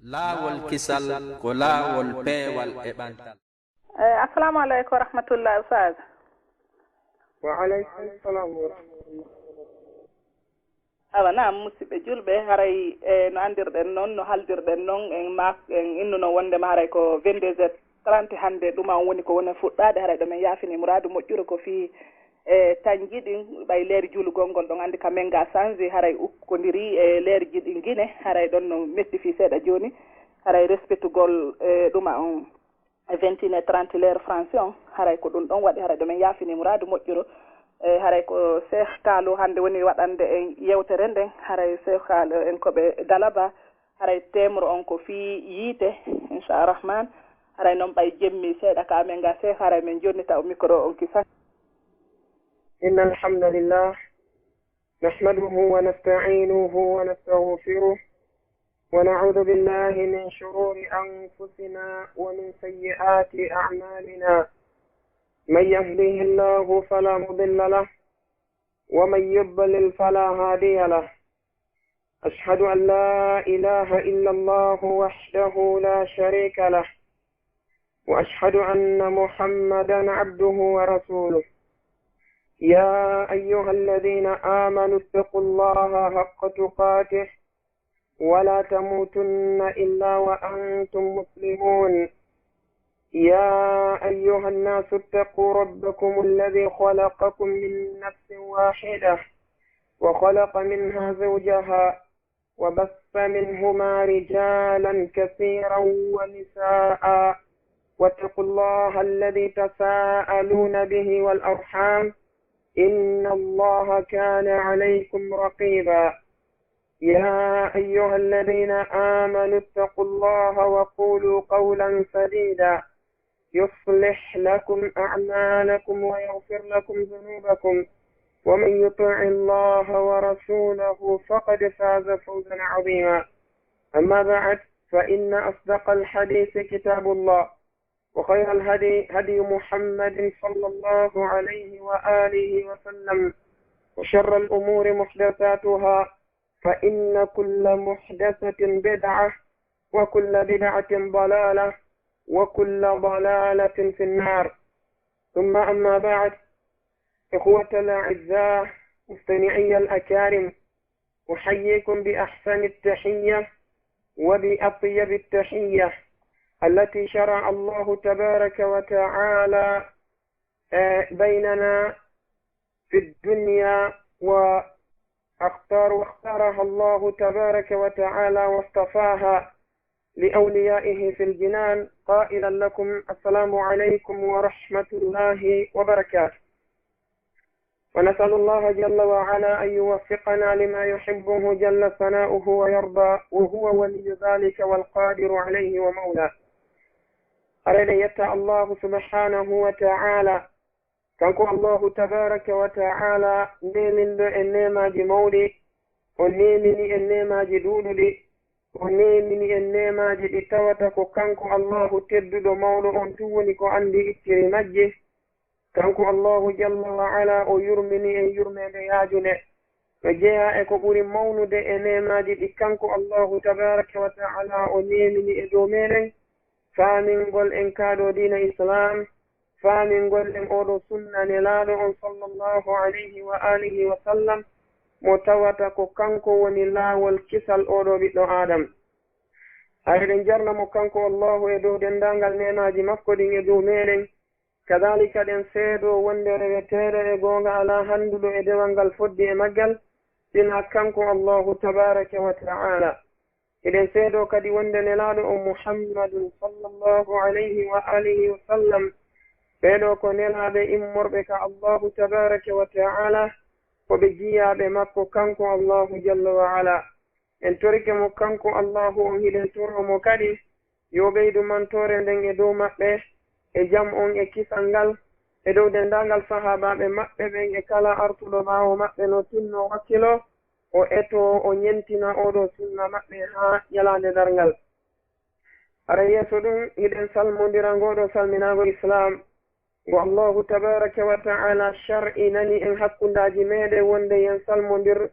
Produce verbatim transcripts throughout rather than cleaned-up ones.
Laawol kisal ko laawol peewal e ɓantal. Eh, assalamu aleykum wa rahmatullah, Oustaz. Wa aleykum salam wa rahmatullah. Awa, naam, musidɓe julɓe, haray, eh, no anndirɗen noon, no haaldirɗen noon, en ma-, en innuno wonndema haray ko vingt-deux heures trente hannde, ɗum on woni ko woni fuɗɗaade, haray ɗo men yaafini muraadu moƴƴuru ko fii, eh, tañji ɗin, ɓay leeri juulugol ngol, ɗon anndi ka men ga changé, haray ukkondirii e leerji ɗin Gine, haray ɗon no metti fii seeɗa jooni, haray respectugol, eh, ɗuma on. E vingt et une heures trente l'heure français on, haray ko ɗum ɗon waɗi, haray ɗo men yaafini muraadu moƴƴuru. E haray ko Cheikh Kaalu hannde woni waɗande en yewtere nden, haray Cheikh Kaalu en ko ɓe Dalaba, haray thème on ko fii yiite, inchallah rahman, haray noon ɓay jemmi seeɗa ka men ga Cheikh, haray men jonnita o micro on kisan. إن الحمد لله نحمده ونستعينه ونستغفره ونعوذ بالله من شرور أنفسنا ومن سيئات أعمالنا. من يهده الله فلا مضل له ومن يضلل فلا هادي له. أشهد أن لا إله إلا الله وحده لا شريك له وأشهد أن محمدا عبده ورسوله. يا أيها الذين آمنوا اتقوا الله حق تقاته ولا تموتن إلا وأنتم مسلمون. يا أيها الناس اتقوا ربكم الذي خلقكم من نفس واحدة وخلق منها زوجها وبث منهما رجالا كثيرا ونساء واتقوا الله الذي تساءلون به والأرحام إن الله كان عليكم رقيبا. يا أيها الذين آمنوا اتقوا الله وقولوا قولا سديدا يصلح لكم أعمالكم ويغفر لكم ذنوبكم ومن يطع الله ورسوله فقد فاز فوزا عظيما. أما بعد، فإن أصدق الحديث كتاب الله وخير الهدي هدي محمد صلى الله عليه وآله وسلم وشر الأمور محدثاتها فإن كل محدثة بدعة وكل بدعة ضلالة وكل ضلالة في النار. ثم أما بعد، إخوة الأعزاء، مستمعي الأكارم، أحييكم بأحسن التحية وبأطيب التحية التي شرع الله تبارك وتعالى، آه، بيننا في الدنيا، وأختار، واختارها الله تبارك وتعالى واصطفاها لأوليائه في الجنان، قائلا لكم: السلام عليكم ورحمة الله وبركاته. ونسأل الله جل وعلا أن يوفقنا لما يحبه جل ثناؤه ويرضى، وهو ولي ذلك والقادر عليه ومولاه. Haray eɗen yetta Allahu subhanahu wa ta'ala, kanko Allahu tabaraka wa ta'ala, neeminɗo en neemaaji mawɗi, o neemini en neemaaji ɗuuɗuɗi, o neemini en neemaaji ɗi tawata ko kanko Allahu tedduɗo mawɗo on tun woni ko anndi ittiri majji. Kanko Allahu jalla wa ala, o yurmini en yurmeende yaajunde. No jeyaa e ko ɓuri mawnude e neemaaji ɗi kanko Allahu tabaraka wa ta'ala o neemini e dow meɗen, faamingol en kaa ɗoo diina Islaam, faamingol en oo ɗoo sunna Nelaaɗo on sallallahu alayhi wa alihi wa sallam, mo tawata ko kanko woni laawol kisal oo ɗoo ɓiɗɗo Aadam. Hay eɗen jarna mo kanko Allahu e dow denndaangal neemaaji makko ɗin e dow meɗen, kadaalika eɗen seedoo wonnde reweteeɗo e goonga alaa hannduɗo e dewal ngal fodde e maggal, sinaa kanko Allahu tabaraka wa ta'ala. Eɗen seedoo kadi wonnde Nelaaɗo on Muhammadun sallallahu alayhi wa alihi wa sallam, ɓee ɗoo ko nelaaɓe immorɓe ka Allahu tabaraka wa ta'ala, ko ɓe jiyaaɓe makko kanko Allahu jalla wa ala. En torike mo kanko Allahu on, hiɗen toroo mo kadi yo ɓeydu mantoore nden e dow maɓɓe, e jam on e kisal ngal, e dow denndaangal sahaabaaɓe maɓɓe ɓen e kala artuɗo ɓaawo maɓɓe no tinno wakkilo, o eto, o ñentina oo ɗoo sunna maɓɓe haa ñalaande darngal. Hara yeeso ɗum, hiɗen salmondira ngoo ɗoo salminaango Islaam, ngo Allahu tabaraka wa ta'ala shar'inani en hakkundeeji meɗen wonnde yen salmondir,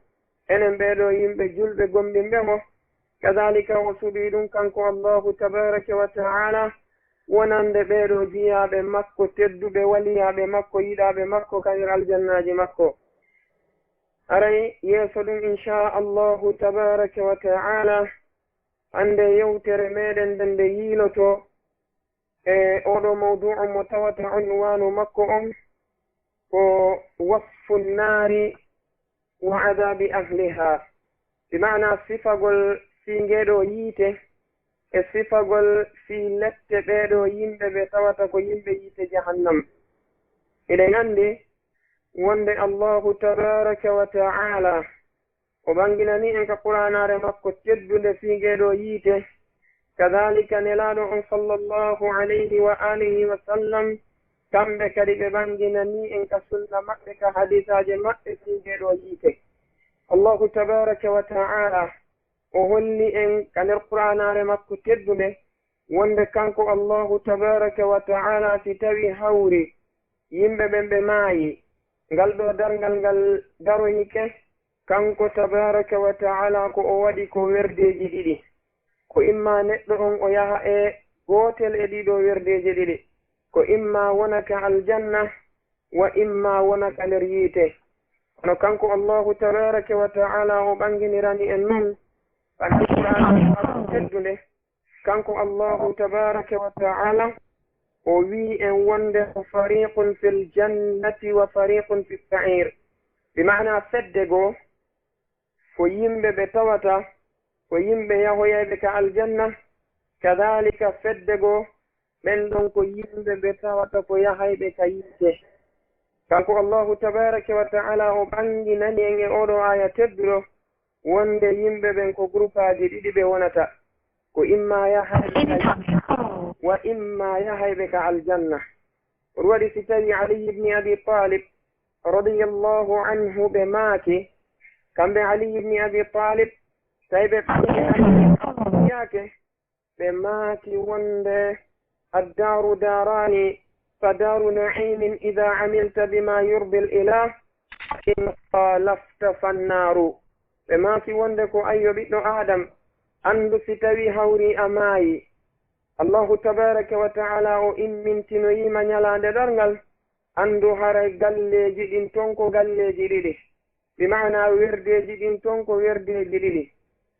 enen ɓee ɗoo yimɓe julɓe gomɗinɓe mo, Kadaalika o suɓii ɗum kanko Allaahu tabaaraka wa ta'aala wonande ɓee ɗoo jiyaaɓe makko tedduɓe, waliyaaɓe makko, yiɗaaɓe makko, ka nder aljannaaji makko. Haray yeeso ɗum, inchaa Allaahu tabaaraka wa ta'aala, hannde yewtere meɗen nden nde yiiloto e oo ɗoo mawduu'u mo tawata unwaanu makko on ko wasfu nnaari wa adaabi ahlihaa, bi maana sifagol fii ngee ɗoo yiite e sifagol fii lette ɓee ɗoo yimɓe ɓe tawata ko yimɓe yiite jahannam. Eɗen anndi wonde Allaahu tabaaraka wa ta'aala o ɓanginanii en ka Qur'aanaare makko teddunde fii ngee ɗoo yiite. Kadaalika Nelaaɗo on sallallahu alayhi wa aalihi wa sallam, kamɓe kadi ɓe ɓanginanii en ka sunna maɓɓe, ka hadiisaaje maɓɓe fii ngee ɗoo yiite. Allaahu tabaaraka wa ta'aala o holli en ka nder Qur'aanaare makko teddunde wonde kanko Allaahu tabaaraka wa ta'aala si tawii hawri yimɓe ɓen ɓe maayi, ngal ɗoo darngal ngal daroyike, kanko tabaaraka wa ta'aala ko o waɗi ko werdeeji ɗiɗi. Ko imma neɗɗo on o yaha e gootel e ɗii ɗoo werdeeji ɗiɗi, ko imma wona ka aljanna, wa imma wona ka nder yiite. Kono kanko Allaahu tabaaraka wa ta'aala o ɓanginirani en non, ka nder Qur'aanaare makko teddunde, kanko Allaahu tabaaraka wa ta'aala o wi'i en wonde ko fariqun fil jannati wa fariqun fis sa'ir. Bi maana fedde goo ko yimɓe ɓe tawata ko yimɓe yahoyayɓe ka aljanna, kadaalika fedde goo ɓen ɗon ko yimɓe ɓe tawata ko yahayɓe ka yiite. Kanko Allaahu tabaaraka wa ta'aala o ɓanginani en e oo ɗoo aaya tedduɗo wonde yimɓe ɓen ko gurupaaji ɗiɗi ɓe wonata, ko imma yahayɓe ka yiite wa imma yahayɓe ka aljanna. Ko ɗum waɗi si tawii Ali ibn Abi Talib radiyallaahu anhu ɓe maaki, kamɓe Ali ibn Abi Talib, tawi ɓe ɓanginani yaake, ɓe maaki wonde الدار داران فدار نعيم إذا عملت بما يرضي الإله وإن خالفت فالنار. Ɓe maaki wonde ko an yo ɓiɗɗo Aadam, anndu si tawii hawri a maayi, Allaahu tabaaraka wa ta'aala o immintinoyii ma ñalaande darngal, anndu haray galleeji ɗin ton ko galleeji ɗiɗi. Bi maana werdeeji ɗin ton ko werdeeji ɗiɗi.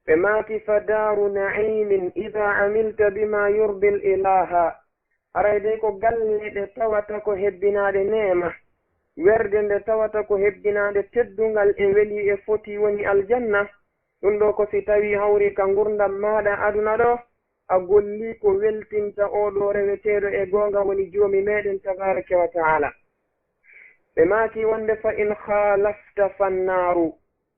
Ɓe maaki فدار نعيم إذا عملت بما يرضي الإله. Haray dey ko galle ɗe tawata ko hebbinaaɗe neema. Werde nde tawata ko hebbinaande teddungal e welii e fotii woni aljanna. Ɗum ɗoo ko si tawii hawri ka ngurndan maaɗa aduna ɗoo, a gollii ko weltinta oo ɗoo reweteeɗo e goonga woni Joomi meɗen tabaaraka wa ta'aala. Ɓe maaki wonde فإن خالفت فالنار.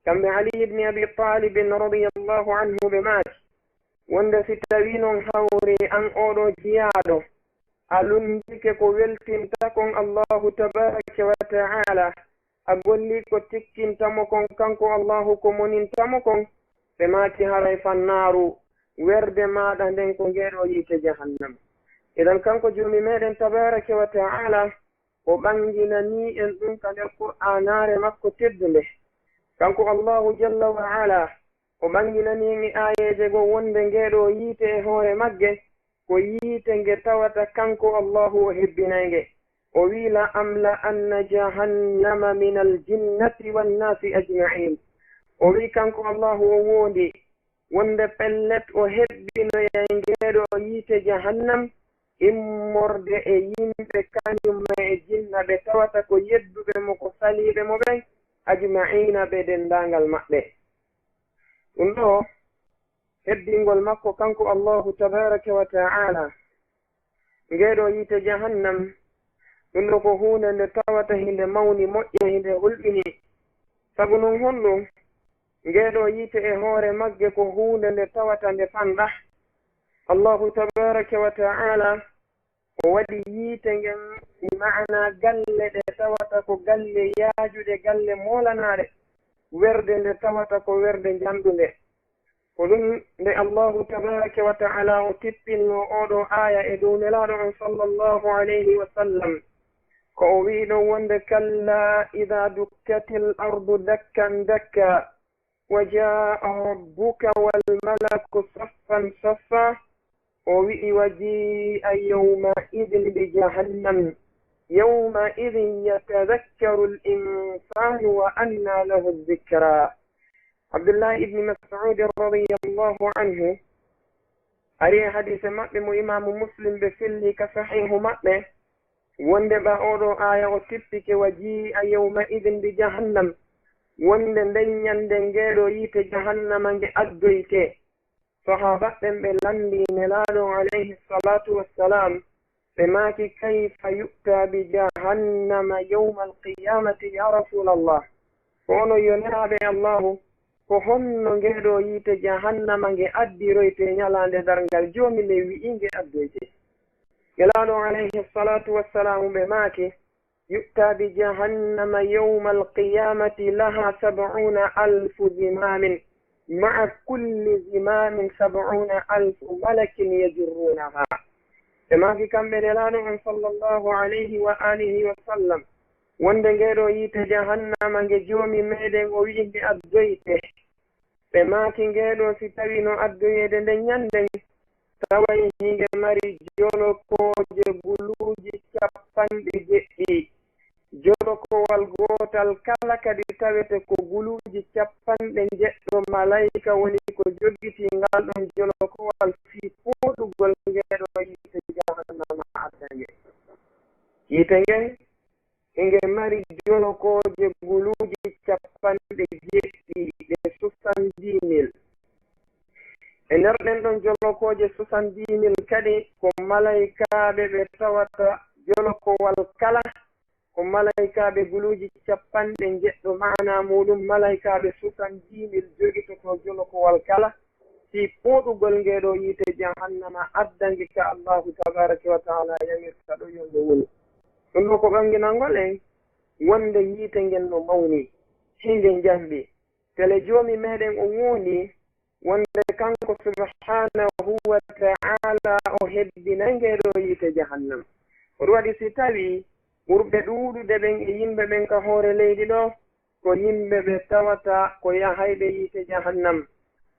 Kamɓe Ali ibn Abi Talib radiyallaahu anhu ɓe maaki wonde si tawii non hawri an oo ɗoo jiyaaɗo a lunndike ko weltinta kon Allaahu tabaaraka wa ta'aala, a gollii ko tikkinta mo kon kanko Allaahu ko moninta mo kon, ɓe maaki haray فالنار, werde maaɗa nden ko ngee ɗoo yiite jahannama. Idan kanko Joomi meɗen tabaaraka wa ta'aala o ɓanginanii en ɗum ka nder Qur'aanaare makko teddunde. Kanko Allaahu jalla wa ala o ɓanginanii en e aayeeje goo wonde ngee ɗoo yiite e hoore magge ko yiite nge tawata kanko Allaahu o hebbinay nge. O wi'i, لأملأن جهنم من الجنة والناس أجمعين. O wi'i kanko Allaahu o woondii wonde pellet o hebbinoyay ngee ɗoo yiite jahannam immorde e yimɓe kañum e jinna ɓe tawata ko yedduɓe mo ko saliiɓe mo ɓen, ajma'iina ɓe denndaangal maɓɓe. Ɗum ɗoo hebbingol makko kanko Allaahu tabaaraka wa ta'aala ngee ɗoo yiite jahannam, ɗum ɗoo ko huunde nde tawata hinde mawni moƴƴa hinde hulɓini. Sabu non honɗum? Ngee ɗoo yiite e hoore magge ko huunde nde tawata nde fanɗa. Allaahu tabaaraka wa ta'aala o waɗi yiite ngen bi ma'ana galle ɗe tawata ko galle yaajuɗe, galle moolanaaɗe, werde nde tawata ko werde njanɗunde. Ko ɗum nde Allaahu tabaaraka wa ta'aala o tippinno oo ɗoo aaya e dow Nelaaɗo on sallallahu alayhi wa sallam, ko o wi'i ɗon wonde, كلا إذا دكت الأرض دكا دكا. وجاء ربك والملك صفا صفا. O wi'i, وجيء يومئذ بجهنم. يومئذ يتذكر الإنسان وأنى له الذكرى. Abdullahi ibni Mas'ud radiyallahu anhu ari e hadiise maɓɓe mo Imaamu Muslim ɓe filli ka Sahiihu maɓɓe, wonde ɓa oo ɗoo aaya o tippike, وجيء يومئذ بجهنم, wonde nden ñannde ngee ɗoo yiite Jahannama nge addoyte. Sahaaba ɓen ɓe lanndii Nelaaɗo on alayhi salaatu wassalaam, ɓe maaki, كيف يؤتى بجهنم يوم القيامة يا رسول الله؟ Ko onon yoniraaɓe Allaahu, ko honno ngee ɗoo yiite Jahannama nge addiroytee ñalaande darngal? Joomi men wi'i nge addoytee. Nelaaɗo on alayhi salaatu wassalaam ɓe maaki, يؤتى بجهنم يوم القيامة لها سبعون ألف زمام مع كل زمام سبعون ألف ملك يجرونها. Ɓe maaki kamɓe Nelaaɗo on sallallahu alayhi wa alihi wa sallam, wonde ngee ɗoo yiite Jahannama nge Joomi meɗen o wi'i nge addoyte. Ɓe maaki, ngee ɗoo si tawii no addoyeede nden ñannden, taway hinge mari jolokooje guluuji cappanɗe jeɗɗi. Jolokowal gootal kala kadi tawete ko guluuji cappanɗe njeɗɗo malayka woni ko jogitii ngal ɗon jolokowal fii pooɗugol ngee ɗoo yiite Jahannama adda nge. Yiite ngen Hinge mari jolokooje guluuji cappanɗe jeɗɗi, ɗe soixante-dix mille. E nder ɗen ɗon jolokooje soixante-dix mille kadi, ko malaykaaɓe ɓe tawata jolokowal kala, ko malaykaaɓe guluuji cappanɗe njeɗɗo, maanaa muuɗum malaykaaɓe soixante-dix mille jogitotoo jolokowal kala, fii pooɗugol ngee ɗoo yiite Jahannama, adda nge ka Allaahu tabaaraka wa ta'aalaa yamirta ɗo yo nge wonu. Ɗum ɗoo ko ɓannginangol en wonde yiite ngen no mawni, hinge njambi. Tele Joomi meɗen o wondi, wonde kanko subhaanahu wa ta'aalaa o hebbinay ngee ɗoo yiite Jahannama. Ko ɗum waɗi si tawii ɓurɓe ɗuuɗude ɓen e yimɓe ɓen ka hoore leydi ɗoo, ko yimɓe ɓe tawata ko yahayɓe yiite Jahannam.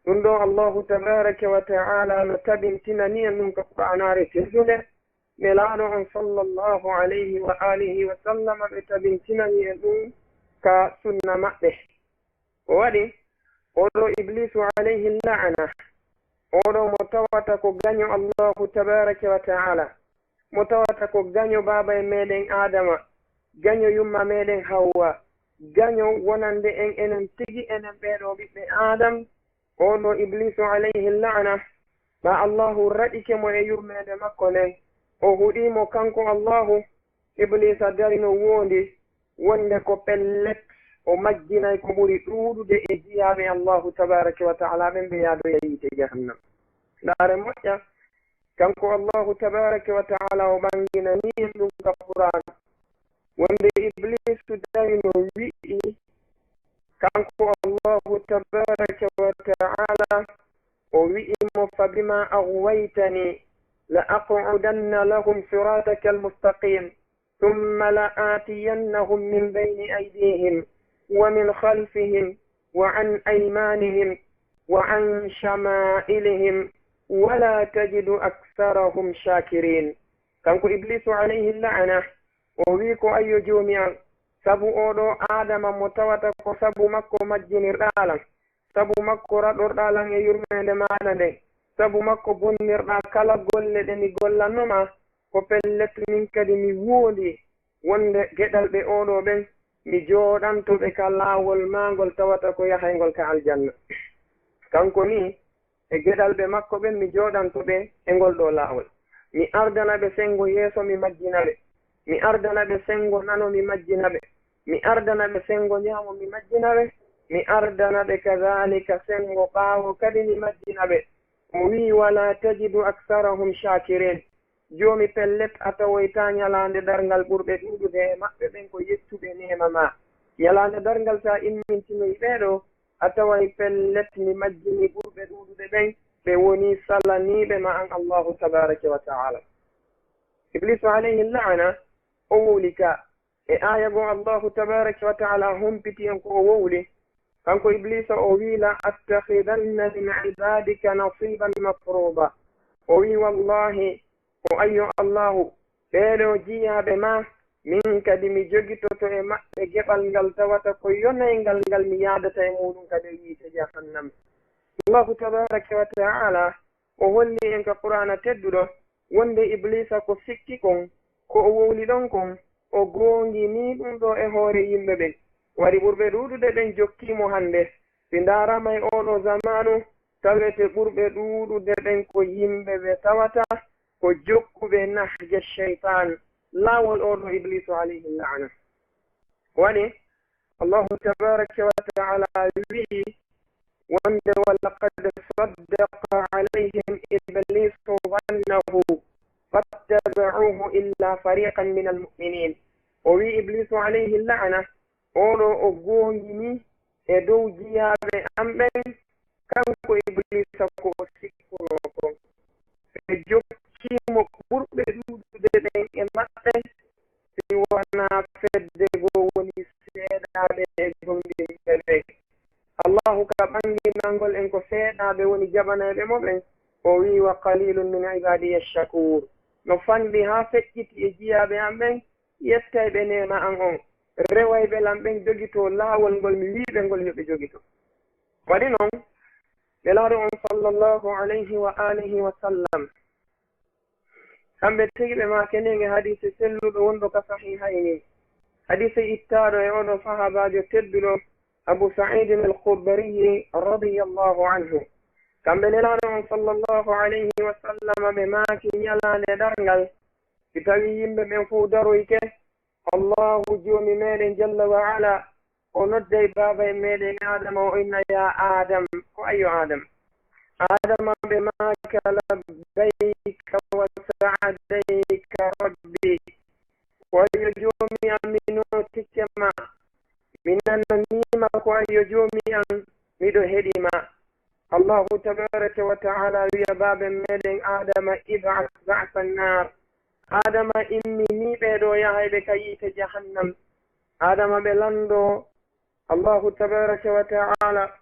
Ɗum ɗoo Allaahu tabaaraka wa ta'aalaa no tabintinani en ɗum ka Qur'aanaare teddunde, Nelaaɗo on sallallahu alayhi wa aalihi wa sallam ɓe tabintinani en ɗum ka sunna maɓɓe. Ko waɗi, oo ɗoo Ibliisu alayhi la'ana, oo ɗoo mo tawata ko gaño Allaahu tabaaraka wa ta'aalaa, mo tawata ko gaño baaba e meɗen Aadama, gaño yumma meɗen Hawwa, gaño wonande en enen tigi enen ɓee ɗoo ɓiɓɓe Aadam, oo ɗoo Ibliisu alayhi la'ana, ɓa Allaahu raɗike mo e yurmeende makko nden, o huɗii mo kanko Allaahu, Ibliisa darino woondi, wonde ko pellet, o majjinay ko ɓuri ɗuuɗude e jiyaaɓe Allaahu tabaaraka wa ta'aalaa ɓen ɓe yaadoya yiite Jahannam. Ndaare moƴƴa, kanko Allaahu tabaaraka wa ta'aalaa o ɓannginanii en ɗum ka Qur'aan, wonde Ibliisu darino wi'i, kanko Allaahu tabaaraka wa ta'aalaa, o wi'i mo, فبما أغويتني لأقعدن لهم صراطك المستقيم. ثم لآتينهم من بين أيديهم ومن خلفهم وعن أيمانهم وعن شمائلهم ولا تجد أكثرهم شاكرين. Kanko Ibliisu alayhi la'ana, o wi'i ko, ayyo Joomi an, sabu oo ɗoo Aadama mo tawata ko sabu makko majjinirɗaa lan, sabu makko raɗorɗaa lan e yurmeende maaɗa nden, sabu makko bonnirɗaa kala golle ɗe mi gollanno ma, ko pellet min kadi mi woondii wonde geɗalɓe oo ɗoo ɓen, mi jooɗanto ɓe ka laawol maa ngol tawata ko yahayngol ka aljanna. Kanko nii, e geɗalɓe makko ɓen, mi jooɗanto ɓe e ngol ɗoo laawol. Mi ardana ɓe senngo yeeso, mi majjina ɓe. Mi ardana ɓe senngo nano, mi majjina ɓe. Mi ardana ɓe senngo ñaamo, mi majjina ɓe. Mi ardana ɓe kadaalika senngo ɓaawo kadi, mi majjina ɓe. O wi'i, ولا تجد أكثرهم شاكرين. Joomi, pellet, a tawoytaa ñalaande darngal ɓurɓe ɗuuɗude e maɓɓe ɓen ko yettuɓe neema maa. Ñalaande darngal, si a immintinoyi ɓee ɗoo, a taway pellet, mi majjinii ɓurɓe ɗuuɗude ɓen, ɓe wonii salaniiɓe ma an Allaahu tabaaraka wa ta'aalaa. Ibliisu alayhi la'ana, o wowli ka. E aaya goo, Allaahu tabaaraka wa ta'aalaa humpiti en ko o wowli, Kanko Ibliisa o wii, "La attakhidanna min ibadika nasiban mafruda." O wii, "Wallahi, ko ayyo Allahu, ɓeeɗo jiyaaɓe ma, min kadi mi jogitoto e maɓɓe geɓal ngal tawata ko yonayngal ngal mi yaadata e muuɗum kadi e yiite jahannam." Allahu tabaraka wa ta'ala o holli en ka Qur'aana tedduɗo wonde Ibliisa ko sikki kon, ko o wowli ɗon kon, o goonginii ɗum ɗo e hoore yimɓe ɓen. Waɗi ɓurɓe ɗuuɗude ɓen jokkii mo hannde. Si ndaaraama e oo ɗoo zamaanu, tawete ɓurɓe ɗuuɗude ɓen ko yimɓe ɓe tawata ko jokkuɓe nahja shaytan, laawol oo ɗoo Ibliisu alayhi la'na. Waɗi Allahu tabaraka wa ta'ala wi'i wonde, "Wa laqad saddaqa alayhim Ibliisu zannahu fattaba'uhu illa fariqan min al-mu'minin." O wi'i Ibliisu alayhi la'na, oo ɗoo o goongini e dow jiyaaɓe am ɓen, kanko Ibliisa ko o sikkunoo kon. Ɓe jokkii mo ɓurɓe ɗuuɗude ɓen e maɓɓe, si wanaa fedde goo woni seeɗaaɓe e gomɗinɓe ɓen. Allahu ka ɓannginangol en ko seeɗaaɓe woni jaɓanayɓe mo ɓen, o wi'i, "Wa qalilun min ibadiya shakur." No fanɗi haa feƴƴiti e jiyaaɓe am ɓen, yettayɓe neema an on, rewayɓe lan ɓen jogitoo laawol ngol mi wi'i ɓe ngol yo ɓe jogito. Waɗi non, Nelaaɗo on sallallahu alayhi wa alihi wa sallam, kamɓe tigi ɓe maaki en e hadiise selluɗo wonɗo ka Sahihayni, hadiise ittaaɗo e oo ɗoo sahaabaajo tedduɗo Abu Sa'idin al-Khudri radiyallahu anhu. Kamɓe Nelaaɗo on sallallahu alayhi wa sallam ɓe maaki ñalaande ɗarngal, si tawii yimɓe ɓen fow daroyike, Allahu Joomi meɗen Jalla wa Ala, o nodday baaba e meɗen Aadama, o inna, "Yaa Aadam," ko ayyo Aadam. Aadama ɓe maaka, "Labbayka wa sa'dayka Rabbi," ko ayyo Joomi am, mi nootike ma, mi nananiima, ko ayyo Joomi am, miɗo heɗii ma. Allahu tabaraka wa ta'ala wi'a baaba meɗen Aadama, "Ib'as ba'san naar." Aadama imminii ɓee ɗoo yahayɓe ka yiite jahannam. Aadama ɓe lanndoo Allahu tabaraka wa ta'ala,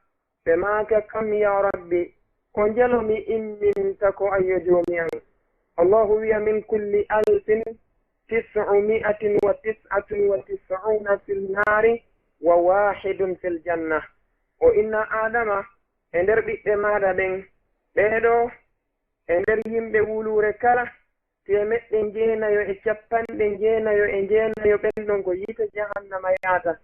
ɓe maaka, "Kam ya Rabbi, ko njelo mi imminta ko ayyo Joomi am?" Allahu wi'a, "Min kulli alfin tis'umi'atin wa tis'atin wa tis'una fin naari wa wahidun fil janna." O inna Aadama, e nder ɓiɓɓe maaɗa ɓen, ɓee ɗoo e nder yimɓe wuluure kala, teemeɗɗe jeenayo e cappanɗe jeenayo e jeenayo ɓen ɗon ko yiite jahannama yaata,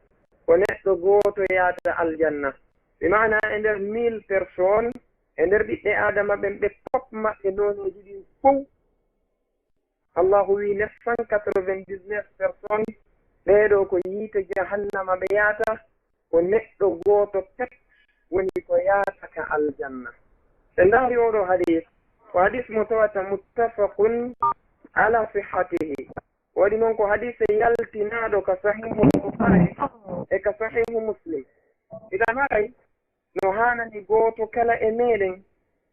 ko neɗɗo gooto yaata aljanna. Bi maana e nder mille personnes, e nder ɓiɓɓe Aadama ɓen ɓe pop maɓɓe nooneeji ɗin fow, Allahu wi'i neuf cent quatre-vingt-dix-neuf personnes, ɓee ɗoo ko yiite jahannama ɓe yaata, ko neɗɗo gooto pet woni ko yaata ka aljanna. Ɓe ndaari oo ɗoo hadiis, ko hadiis mo tawata muttafaqun ala sihhatihi. Waɗi non ko hadiise yaltinaaɗo ka Sahiihul Bukhaari e ka Sahiihu Muslim. Iɗan haray, no haanani gooto kala e meɗen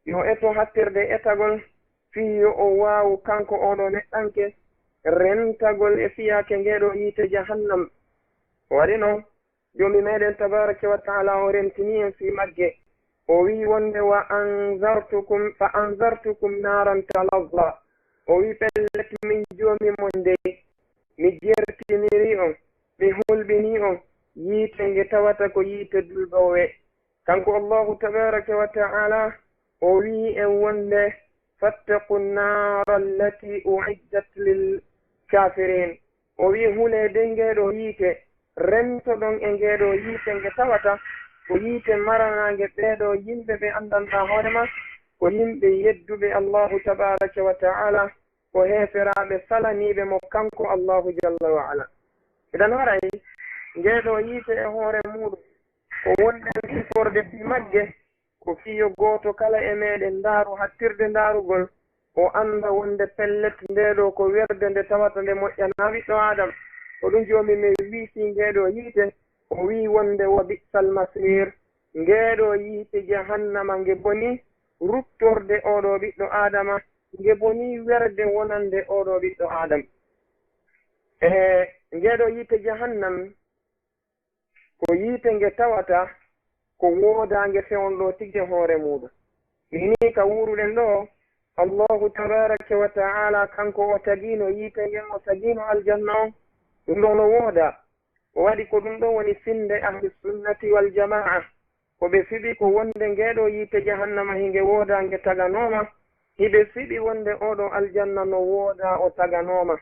yo eto hattirde etagol fii yo o waawu kanko oo ɗoo neɗɗanke rentagol e fiyaake ngee ɗoo yiite jahannam. Waɗi non, Joomi meɗen tabaraka wa ta'ala o rentini en fii magge. O wi'i wonde, "Wa anzartukum, fa anzartukum naaran talazza." O wi'i, "Pellet min Joomi mon dey, mi jertinirii on, mi hulɓinii on yiite nge tawata ko yiite dulɓoowe." Kanko Allahu tabaraka wa ta'ala o wi'i en wonde, "Fattaqu nnaara allati u'iddat lil kaafiriin." O wi'i, "Hulee dey ngee ɗoo yiite, rentoɗon e ngee ɗoo yiite nge tawata ko yiite maranaange ɓee ɗoo yimɓe ɓe anndanɗaa hoore maa, ko yimɓe yedduɓe Allahu tabaraka wa ta'ala, ko heeferaaɓe salaniiɓe mo kanko Allahu jalla wa ala." Iɗan haray, ngee ɗoo yiite e hoore muuɗum, ko wonɗen siforde fii magge, ko fii yo gooto kala e meɗen ndaaru hattirde ndaarugol, o annda wonde pellet ndee ɗoo ko werde nde tawata nde moƴƴanaa ɓiɗɗo Aadama. Ko ɗum Joomi men wi'i fii ngee ɗoo yiite, o wi'i wonde, "Wa bi'sal masiir." Ngee ɗoo yiite jahannama nge boni ruttorde oo ɗoo ɓiɗɗo Aadama, nge boni werde wonande oo ɗoo ɓiɗɗo Aadama. E ngee ɗoo yiite jahannam, ko yiite nge tawata ko woodaange fewndo tigi e hoore muuɗum. Ni nii ka wuuruɗen ɗoo, Allahu tabaaraka wa ta'aala kanko o tagiino yiite ngen, o tagiino aljanna on. Ɗum ɗoo no woodaa. O waɗi ko ɗum ɗoo woni finnde ahli sunnati wal jamaa. Ko ɓe fiɓi ko wonde ngee ɗoo yiite jahannama hinge woodaa nge taganooma, hiɓe fiɓi wonde oo ɗoo aljanna no woodaa o taganooma.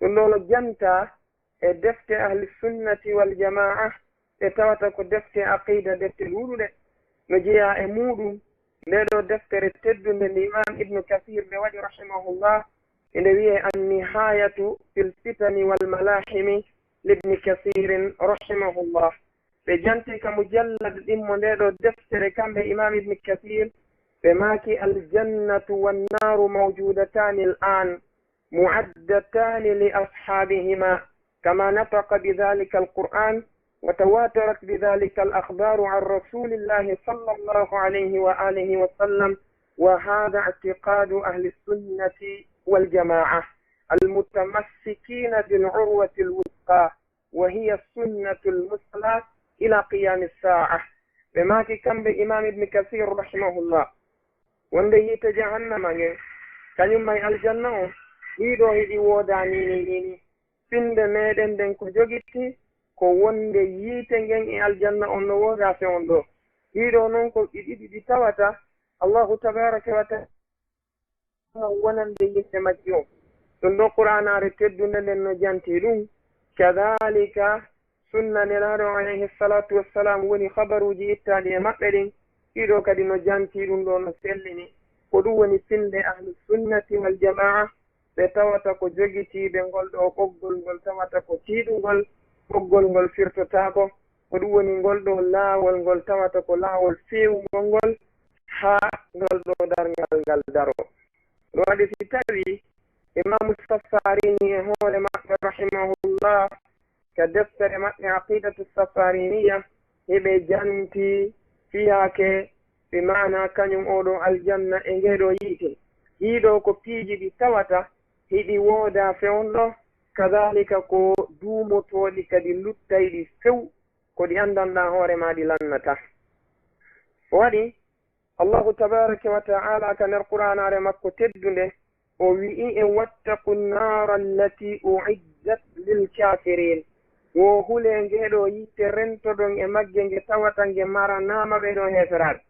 Ɗum ɗoo no jantaa e defte ahli sunnati wal jamaa, ɗe tawata ko defte aqiida, defte ɗuuɗuɗe no jeyaa e muuɗum. Ndee ɗoo deftere teddunde nde Imaam Ibnu Kasiir nde waɗi rahimahullah, inde wiyee An-Nihaayatu fil Fitani wal Malaahimi li Ibni Kasiirin rahimahullah. Ɓe janti ka mujallad ɗimmo ndee ɗoo deftere kamɓe Imaam Ibni Kasiir, ɓe maaki: Al-jannatu wan-naaru mawjuudataani al-aan, mu'addataani li ashaabihima, kama nataqa bi dhalika al-Qur'an, wa tawatarat bi dhalika al-akhbaru an rasulillahi sallallahu alayhi wa alihi wa sallam, wa hadha i'tiqadu ahli sunnati wal jama'a, al-mutamassikina bil urwati al-wuthqa, wa hiya sunnatu al-musla ila qiyami as-sa'a. Ɓe maaki kamɓe Imam Ibn Kathir rahimahullah, wonde yiite jahannama ngen, kañum ma e aljanna on, ɗii ɗoo hiɗi woodaa nii nii nii nii. Finnde meɗen nden ko jogitii, ko wonde yiite ngen e aljanna on no woodaa fewndo ɗoo. Ɗii ɗoo non ko ɗi ɗiɗi ɗi tawata Allahu tabaraka wa ta'ala wonande yimɓe majji on. Ɗum ɗoo Qur'aanaare teddunde nden no jantii ɗum. Kadaalika, sunna Nelaaɗo on alayhi salaatu wassalaam woni habaruuji ittaaɗi e maɓɓe ɗin, ɗii ɗoo kadi no jantii ɗum ɗoo, no sellini. Ko ɗum woni finnde ahlu sunnati wal jamaa, ɓe tawata ko jogitiiɓe ngol ɗoo ɓoggol ngol tawata ko tiiɗungol, ɓoggol ngol firtotaako. Ko ɗum woni ngol ɗoo laawol ngol tawata ko laawol feewungol ngol haa ngol ɗoo darngal ngal daroo. Ɗum waɗi si tawii Imaamu Safarini e hoore maɓɓe rahimahullah, ka deftere maɓɓe Aqidatu Safariniya, hiɓe janti fiyaake, bi maana kañum oo ɗoo aljanna e ngee ɗoo yiite. Ɗii ɗoo ko piiji ɗi tawata hiɗi woodaa fewndo, kadaalika ko duumotooɗi kadi luttayɗi few, ko ɗi anndanɗaa hoore maa ɗi lannataa. O waɗi Allahu tabaraka wa ta'ala ka nder Qur'aanaare makko teddunde, o wi'i en: "Wattaqu nnaara allati u'iddat lil kaafiriin." Wo hulee ngee ɗoo yiite rentoɗon e magge, nge tawata nge maranaama ɓee ɗoo heeferaaɓe.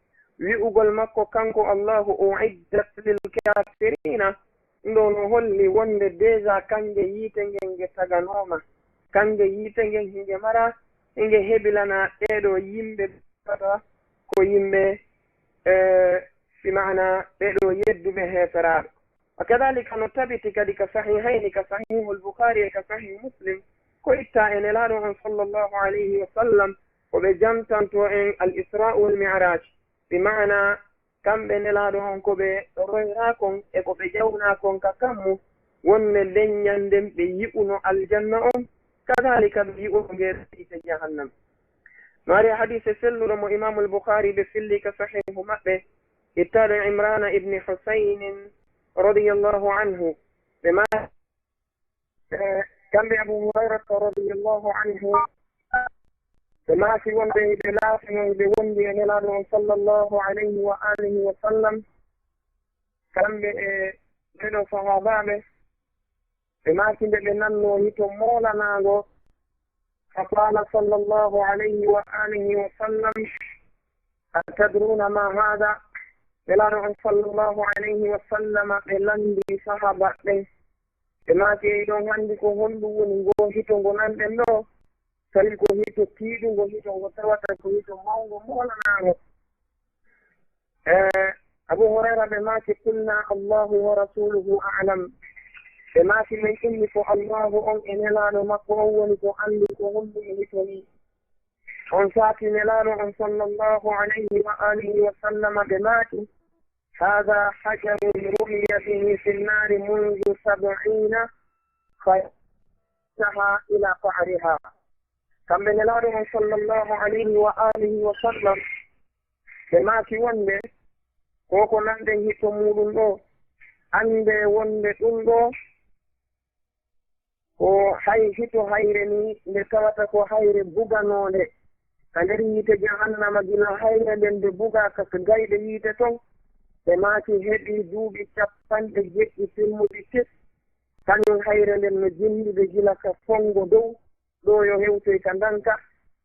Wi'ugol makko kanko Allahu, "U'iddat lil kaafiriina," ɗum ɗoo no holli wonde déjà kannge yiite ngen nge taganooma. Kannge yiite ngen hinge mara, hinge hebilana ɓee ɗoo yimɓe tawata ko yimɓe, eh, si maana ɓee ɗoo yedduɓe heeferaaɓe. Wa kadaalika no tabiti kadi ka Sahihayni, ka Sahihul Bukhaari e ka Sahih Muslim, ko ittaa e Nelaaɗo on sallallahu alayhi wa sallam, ko ɓe jantanto en al Israa wal Mi'raaj, bi maana kamɓe Nelaaɗo on ko ɓe royraa kon e ko ɓe ƴawnaa kon ka kammu, wonde nden ñannden ɓe yi'uno aljanna on, kadaalika ɓe yi'uno ngee yiite jahannam. No ari e hadiise selluɗo mo Imaamul Bukhaari ɓe filli ka Sahiihu maɓɓe, ittaaɗo Imraana ibni Husaynin radiyallahu anhu, ɓe ma-, eh, kamɓe Abu Hurayrata radiyallahu anhu, ɓe maaki wonde ɓe laatino ɓe wondi e Nelaaɗo on sallallahu alayhi wa alihi wa sallam, kamɓe e ɓee ɗoo sahaabaaɓe, ɓe maaki nde ɓe nannoo hito moolanaango, fa qaala sallallahu alayhi wa alihi wa sallam: "Atadruuna ma haada?" Nelaaɗo on sallallahu alayhi wa sallam ɓe lanndii sahaaba ɓen, ɓe maaki: "Eɗon anndi ko honɗum woni ngoo hito ngo nanɗen ɗoo? Tawi ko hito tiiɗungo, hito ngo tawata ko hito mawngo moolanaango." Eh, Abu Hurayra ɓe maaki: "Qulnaa Allahu wa rasuluhu a'lam." Ɓe maaki: "Men inni ko Allahu on e Nelaaɗo makko on woni ko anndi ko honɗum e hito nii." On saati Nelaaɗo on sallallahu alayhi wa alihi wa sallama ɓe maaki: "Haada hajarun rumiya bihi fi nnaari mundu sab'iina kharrajaha ila qa'riha." Kamɓe Nelaaɗo on sallallahu alayhi wa alihi wa sallam, ɓe maaki wonde, ko ko nanɗen hito muuɗum ɗoo, anndee wonde ɗum ɗoo ko hay hito hayre nii, nde tawata ko hayre buganoonde, ka nder yiite jahannama gila hayre nden nde bugaa ka gayɗe yiite ton, ɓe maaki heɓii duuɓi cappanɗe jeɗɗi timmuɗi tis. Kañum hayre nden no jilli ɓe gila ka fonngo dow, ɗo yo hewtoy ka ndanka.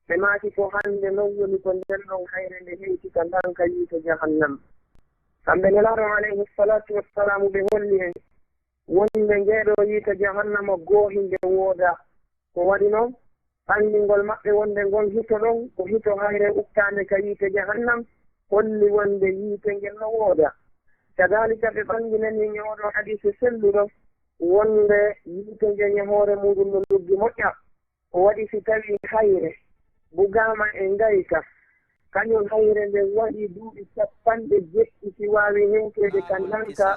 Ɓe maaki ko hannde non woni ko nden ɗon hayre nde hewti ka ndanka yiite jahannama. Kamɓe Nelaaɗo alayhi salatu wassalamu ɓe holli en wonde ngeeɗo yiite jahannama goohi nde woodaa. Ko waɗi non, anndingol maɓɓe wonde ngon hito ɗon ko hito hayre ukkaande ka yiite jahannam, holli wonde yiite ngen no woodaa. Kadaalika ɓe ɓannginani en e oo ɗoo hadiise selluɗo wonde yiite ngen e hoore muuɗum no luggi moƴƴa. O waɗi si tawii hayre bugaama e ngayka, kañum hayre nden waɗii duuɓi cappanɗe jeɗɗi si waawii hewtoyde ka ndanka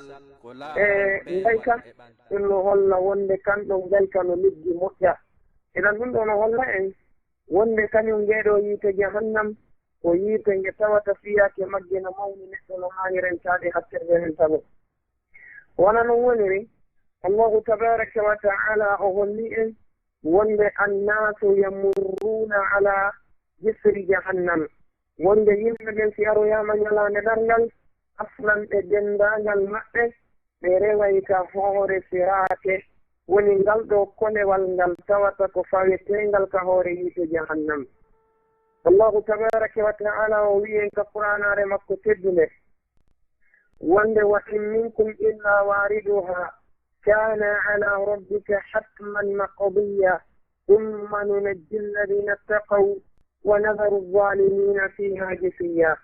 e ngayka, ɗum no holla wonde kan ɗon ngayka no luggi moƴƴa. Idan ɗum ɗoo no holla en wonde kañum ngee ɗoo yiite jahannam ko yiite nge tawata fiyaake magge no mawni neɗɗo no haani rentaade hattirde rentagol. Wano non woniri, Allahu tabaraka wa ta'ala o holli en wonde annaasu yamurruuna ala jisri jahannam, wonde yimɓe ɓen si aroyaama ñalaande darngal, aslan ɓe denndaangal maɓɓe, ɓe reway ka hoore siraate, woni ngal ɗoo kolewal ngal tawata ko faweteengal ka hoore yiite jahannam. Allahu tabaraka wa ta'ala o wi'i en ka Qur'aanaare makko teddunde, wonde, "Wa in minkum illa wariduha kana ala rabbika hatman maqdiya, thumma nunajji alladhina ittaqaw wa nadharu adh-dhalimina fiha jithiya."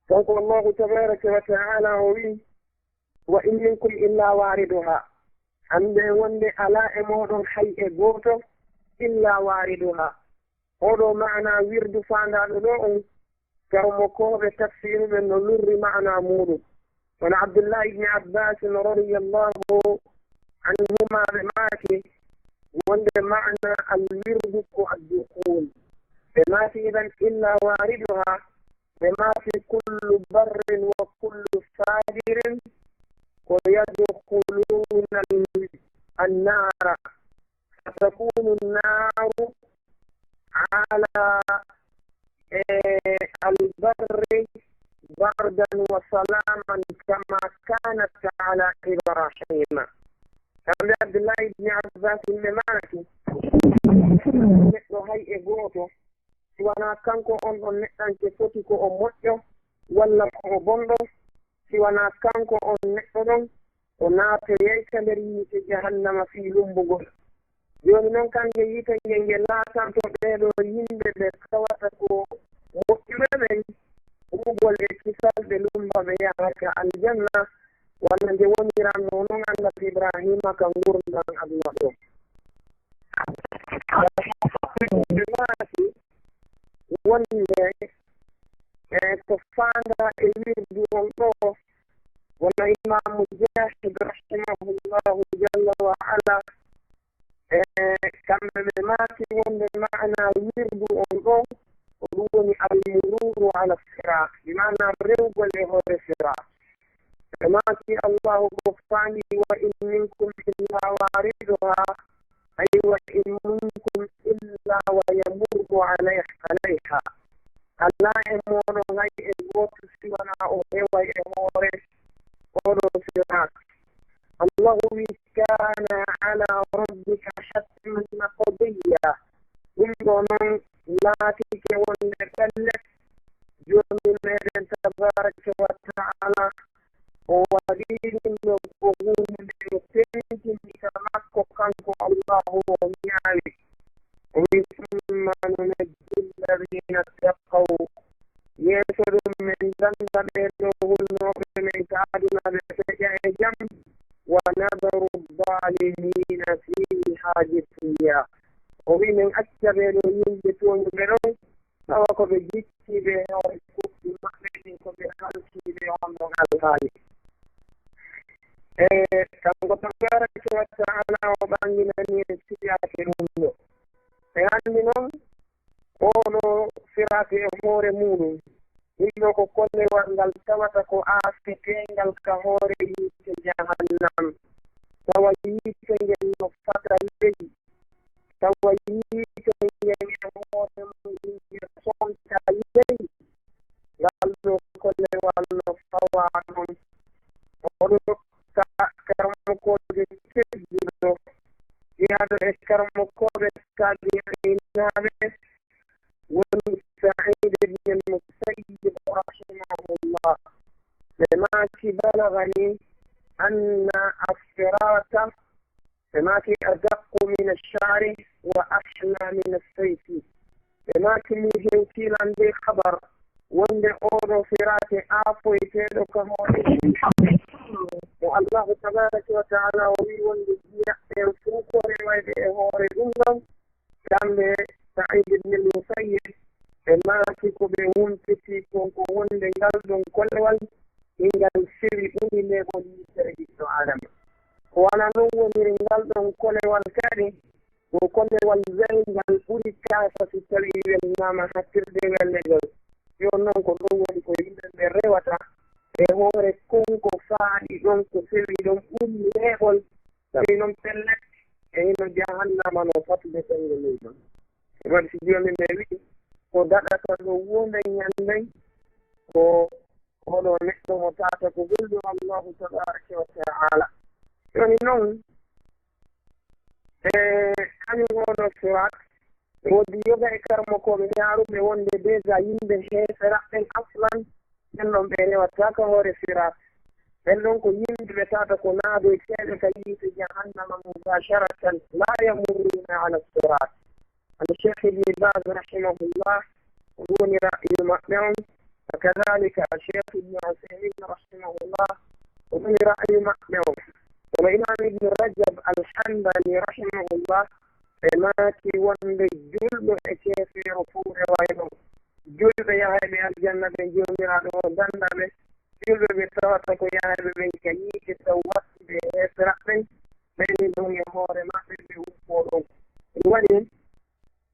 Kanko Allahu tabaraka wa ta'ala o wi'i, "Wa in minkum illa wariduha." Hande wonde alaa e mooɗon hay e gooto illa wariduha. Oɗo maana wirdu faandaaɗo ɗo on, karmokooɓe tafsiru ɓen no lurri maana muuɗum. Kono Abdullahi ibn Abbas radiyallahu anhuma ɓe maaki wonde maana al wirdu ko addukhul. Ɓe maaki idan illa wariduha, ɓe maaki kullu barrin wa kullu fajirin ko yadkhuluna annara. Fatakunu nnaru ala, eh, albarri bardan wa salaman kama kanat ala Ibrahima. Kamɓe Abdullahi ibn Abbas ɓe maaki, neɗɗo hay e gooto, si wanaa kanko on ɗon neɗɗanke foti ko o moƴƴo walla ko o bonɗo, si wanaa kanko on neɗɗo ɗon, o naatoyay ka nder yiite jahannama fii lummbugol. Jooni non, kannge yiite nge, nge laatanto ɓee ɗoo yimɓe ɓe tawata ko moƴƴuɓe ɓen, ɓuuɓol e kisal, ɓe lummba, ɓe yaha ka aljanna, walla nge woniranno non Annabi Ibraahiima ka ngurndan aduna ɗoo. Ɓe maaki wonde, e ko faandaa e wirdu on ɗoo, walla Imaamu Mujahid rahimahullahu jalla wa ala, e kamɓe ɓe maaki wonde maana wirdu on ɗoo, ko ɗum woni al-mururu ala sirat, bi maana rewgol e hoore sirat. Ɓe maaki Allahu ko faandi, "Wa in minkum illa wariduha, ay wa in minkum illa wa yamurru alayha, alayha." Alaa e mooɗon hay e gooto si wanaa o reway e hoore oɗo sirat. Allahu wi, "Kana ala rabbika hatman maqdiya." Ɗum ɗoo non laatike wonde pellet, Joomi meɗen tabaraka wa ta'ala, o waɗi ɗum ɗo ko huunde nde o tentini ka makko, kanko Allahu o ñaawi. O wi, "Summa nunajji alladhina ttaqaw." Yeeso ɗum, men dannda ɓee ɗoo hulnooɓe men ka aduna ɓe feƴƴa e jam. "Wa nadharu dh-dhalimina fiha jithiya." O wi, men acca ɓee ɗoo yimɓe tooñuɓe ɗon, tawa ko ɓe jicciiɓe e hoore kuuɗe maɓɓe ɗin, ko ɓe halkiiɓe e on ɗon alhaali. E kanko tabaraka wa ta'ala o ɓanginani en siraati ɗum ɗo. E anndi noon, oo ɗoo siraati e hoore muuɗum, ɗum ɗo ko kollewal ngal tawata ko aafeteengal ka hoore yiite jahannam. Tawa yiite ngen no fata ley. Tawa yiite ngen e hoore mum ngen أن الصراط، ɓe maaki, أدق من الشعر وأحلى من السيف. Ɓe maaki, min hewtii lan ndee habar wonde oo ɗoo siraati aafoyteeɗo ka hoore mo Allahu tabaaraka wa ta'aala o wi'i wonde jiyaɓɓe en fuu ko rewayɓe e hoore ɗum ɗon, kamɓe Sa'iid ibn al-Musayyib, ɓe maaki ko ɓe wumpitii kon ko wonde ngal ɗon kolewal, ngal sewi ɓuri neeɓol yitere ɓiɗɗo Aadama. Ko wanaa non woniri ngal ɗon kolewal kadi, ko kolewal welngal ɓuri kaasa si tawii welnaama hattirde welnde ngol. Yo non ko ɗum woni ko yimɓe ɓe rewata e hoore kon ko faaɗi ɗon, ko sewi ɗon ɓuri neeɓol. Tawi noon pellet, e hino jahannama no fatude senngo leydi on. Waɗi si jooni ɓe wi'i, ko daɗata ɗo wonde ñande, ko oɗo neɗɗo mo tata ko hulɗo Allahu tabaraka wa ta'ala. Jooni noon, e kañum oɗo surat, e woodi yoga e karmokooɓe yaaruɓe wonde déjà yimɓe heeferaɓe ɓen aslan, ɓen ɗon ɓe rewata ka hoore sirat. Ɓen ɗon ko yimɓe ɓe tawata ko naadoyteeɓe ka yiite jahannama mubasharatan, la yamurruna ala sirat. Al Cheikh Ibn Baz rahimahullah, ko ɗum woni ra'yu maɓɓe on. Wa kadhalika Cheikh Ibn Uthaymin rahimahullah, ko ɗum woni ra'yu maɓɓe on. Kono Imam Ibn Rajab al Hanbali rahimahullah, ɓe maaki wonde julɗo e keefeero fow reway ɗon. Julɓe yahayɓe aljanna ɓen Joomiraaɗo on danda ɓe. Julɓe ɓe tawata ko yahayɓe ɓen ka yiite taw wattude e heeseraɓe ɓen, ɓen ni ɗon e hoore maɓɓe ɓe uppoo ɗon. Ɗum waɗi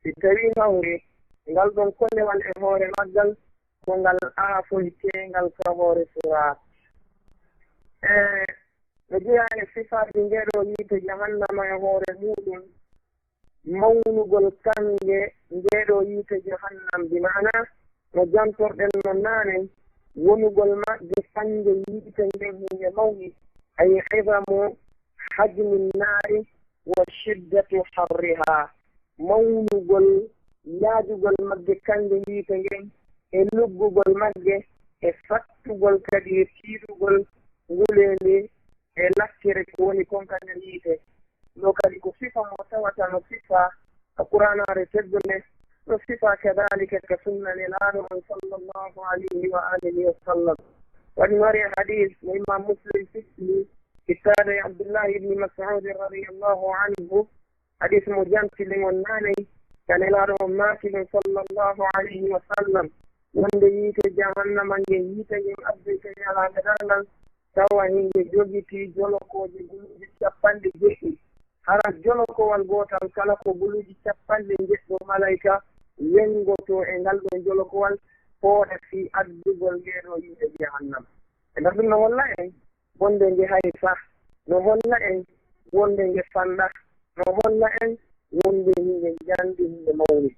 si tawii hawri ngal ɗon kolewal e hoore maggal, ko ngal aafoyteengal ka hoore siraat. E no jeyaa e sifaaji ngeeɗoo yiite jahannama e hoore muuɗum, mawnugol kannge ngeeɗoo yiite jahannam, bi maana no jantorɗen no naane, wonugol magge kannge yiite ngen hinde mawni, ay idamu hajmi nnaari wa shiddatu harriha, mawnugol yaajugol magge kannge yiite ngen, e luggugol magge, e fattugol kadi e tiiɗugol nguleende e lakkere ko woni kon ka nder yiite. Ɗo kadi ko sifa mo tawata no sifa ka Qur'aanaare teddunde, no sifa kadaalika ka sunna Nelaaɗo on sallallahu alayhi wa alihi wa sallam. Waɗi no ari e hadiis mo Imam Muslim fistini, ittaade e Abdullahi ibni Mas'ud radiyallahu anhu, hadiis mo jantiɗen on naanay, ka Nelaaɗo on maaki ɗum sallallahu alayhi wa sallam, wonde yiite jahannama ngen, yiite ngen addoyte ñalaande darngal, tawa hinge jogitii jolokooje guluuje capanɗe jeɗɗi. Hara jolokowal gootal kala ko guluuje capanɗe jeɗɗo malayka wengotoo e ngal ɗon jolokowal, fooɗa fii addugol ngee ɗoo yiite jahannama. E nder ɗum no holla en wonde nge haysa, no holla en wonde nge fanɗa, no holla en wonde hinge njanndi, hinge mawni.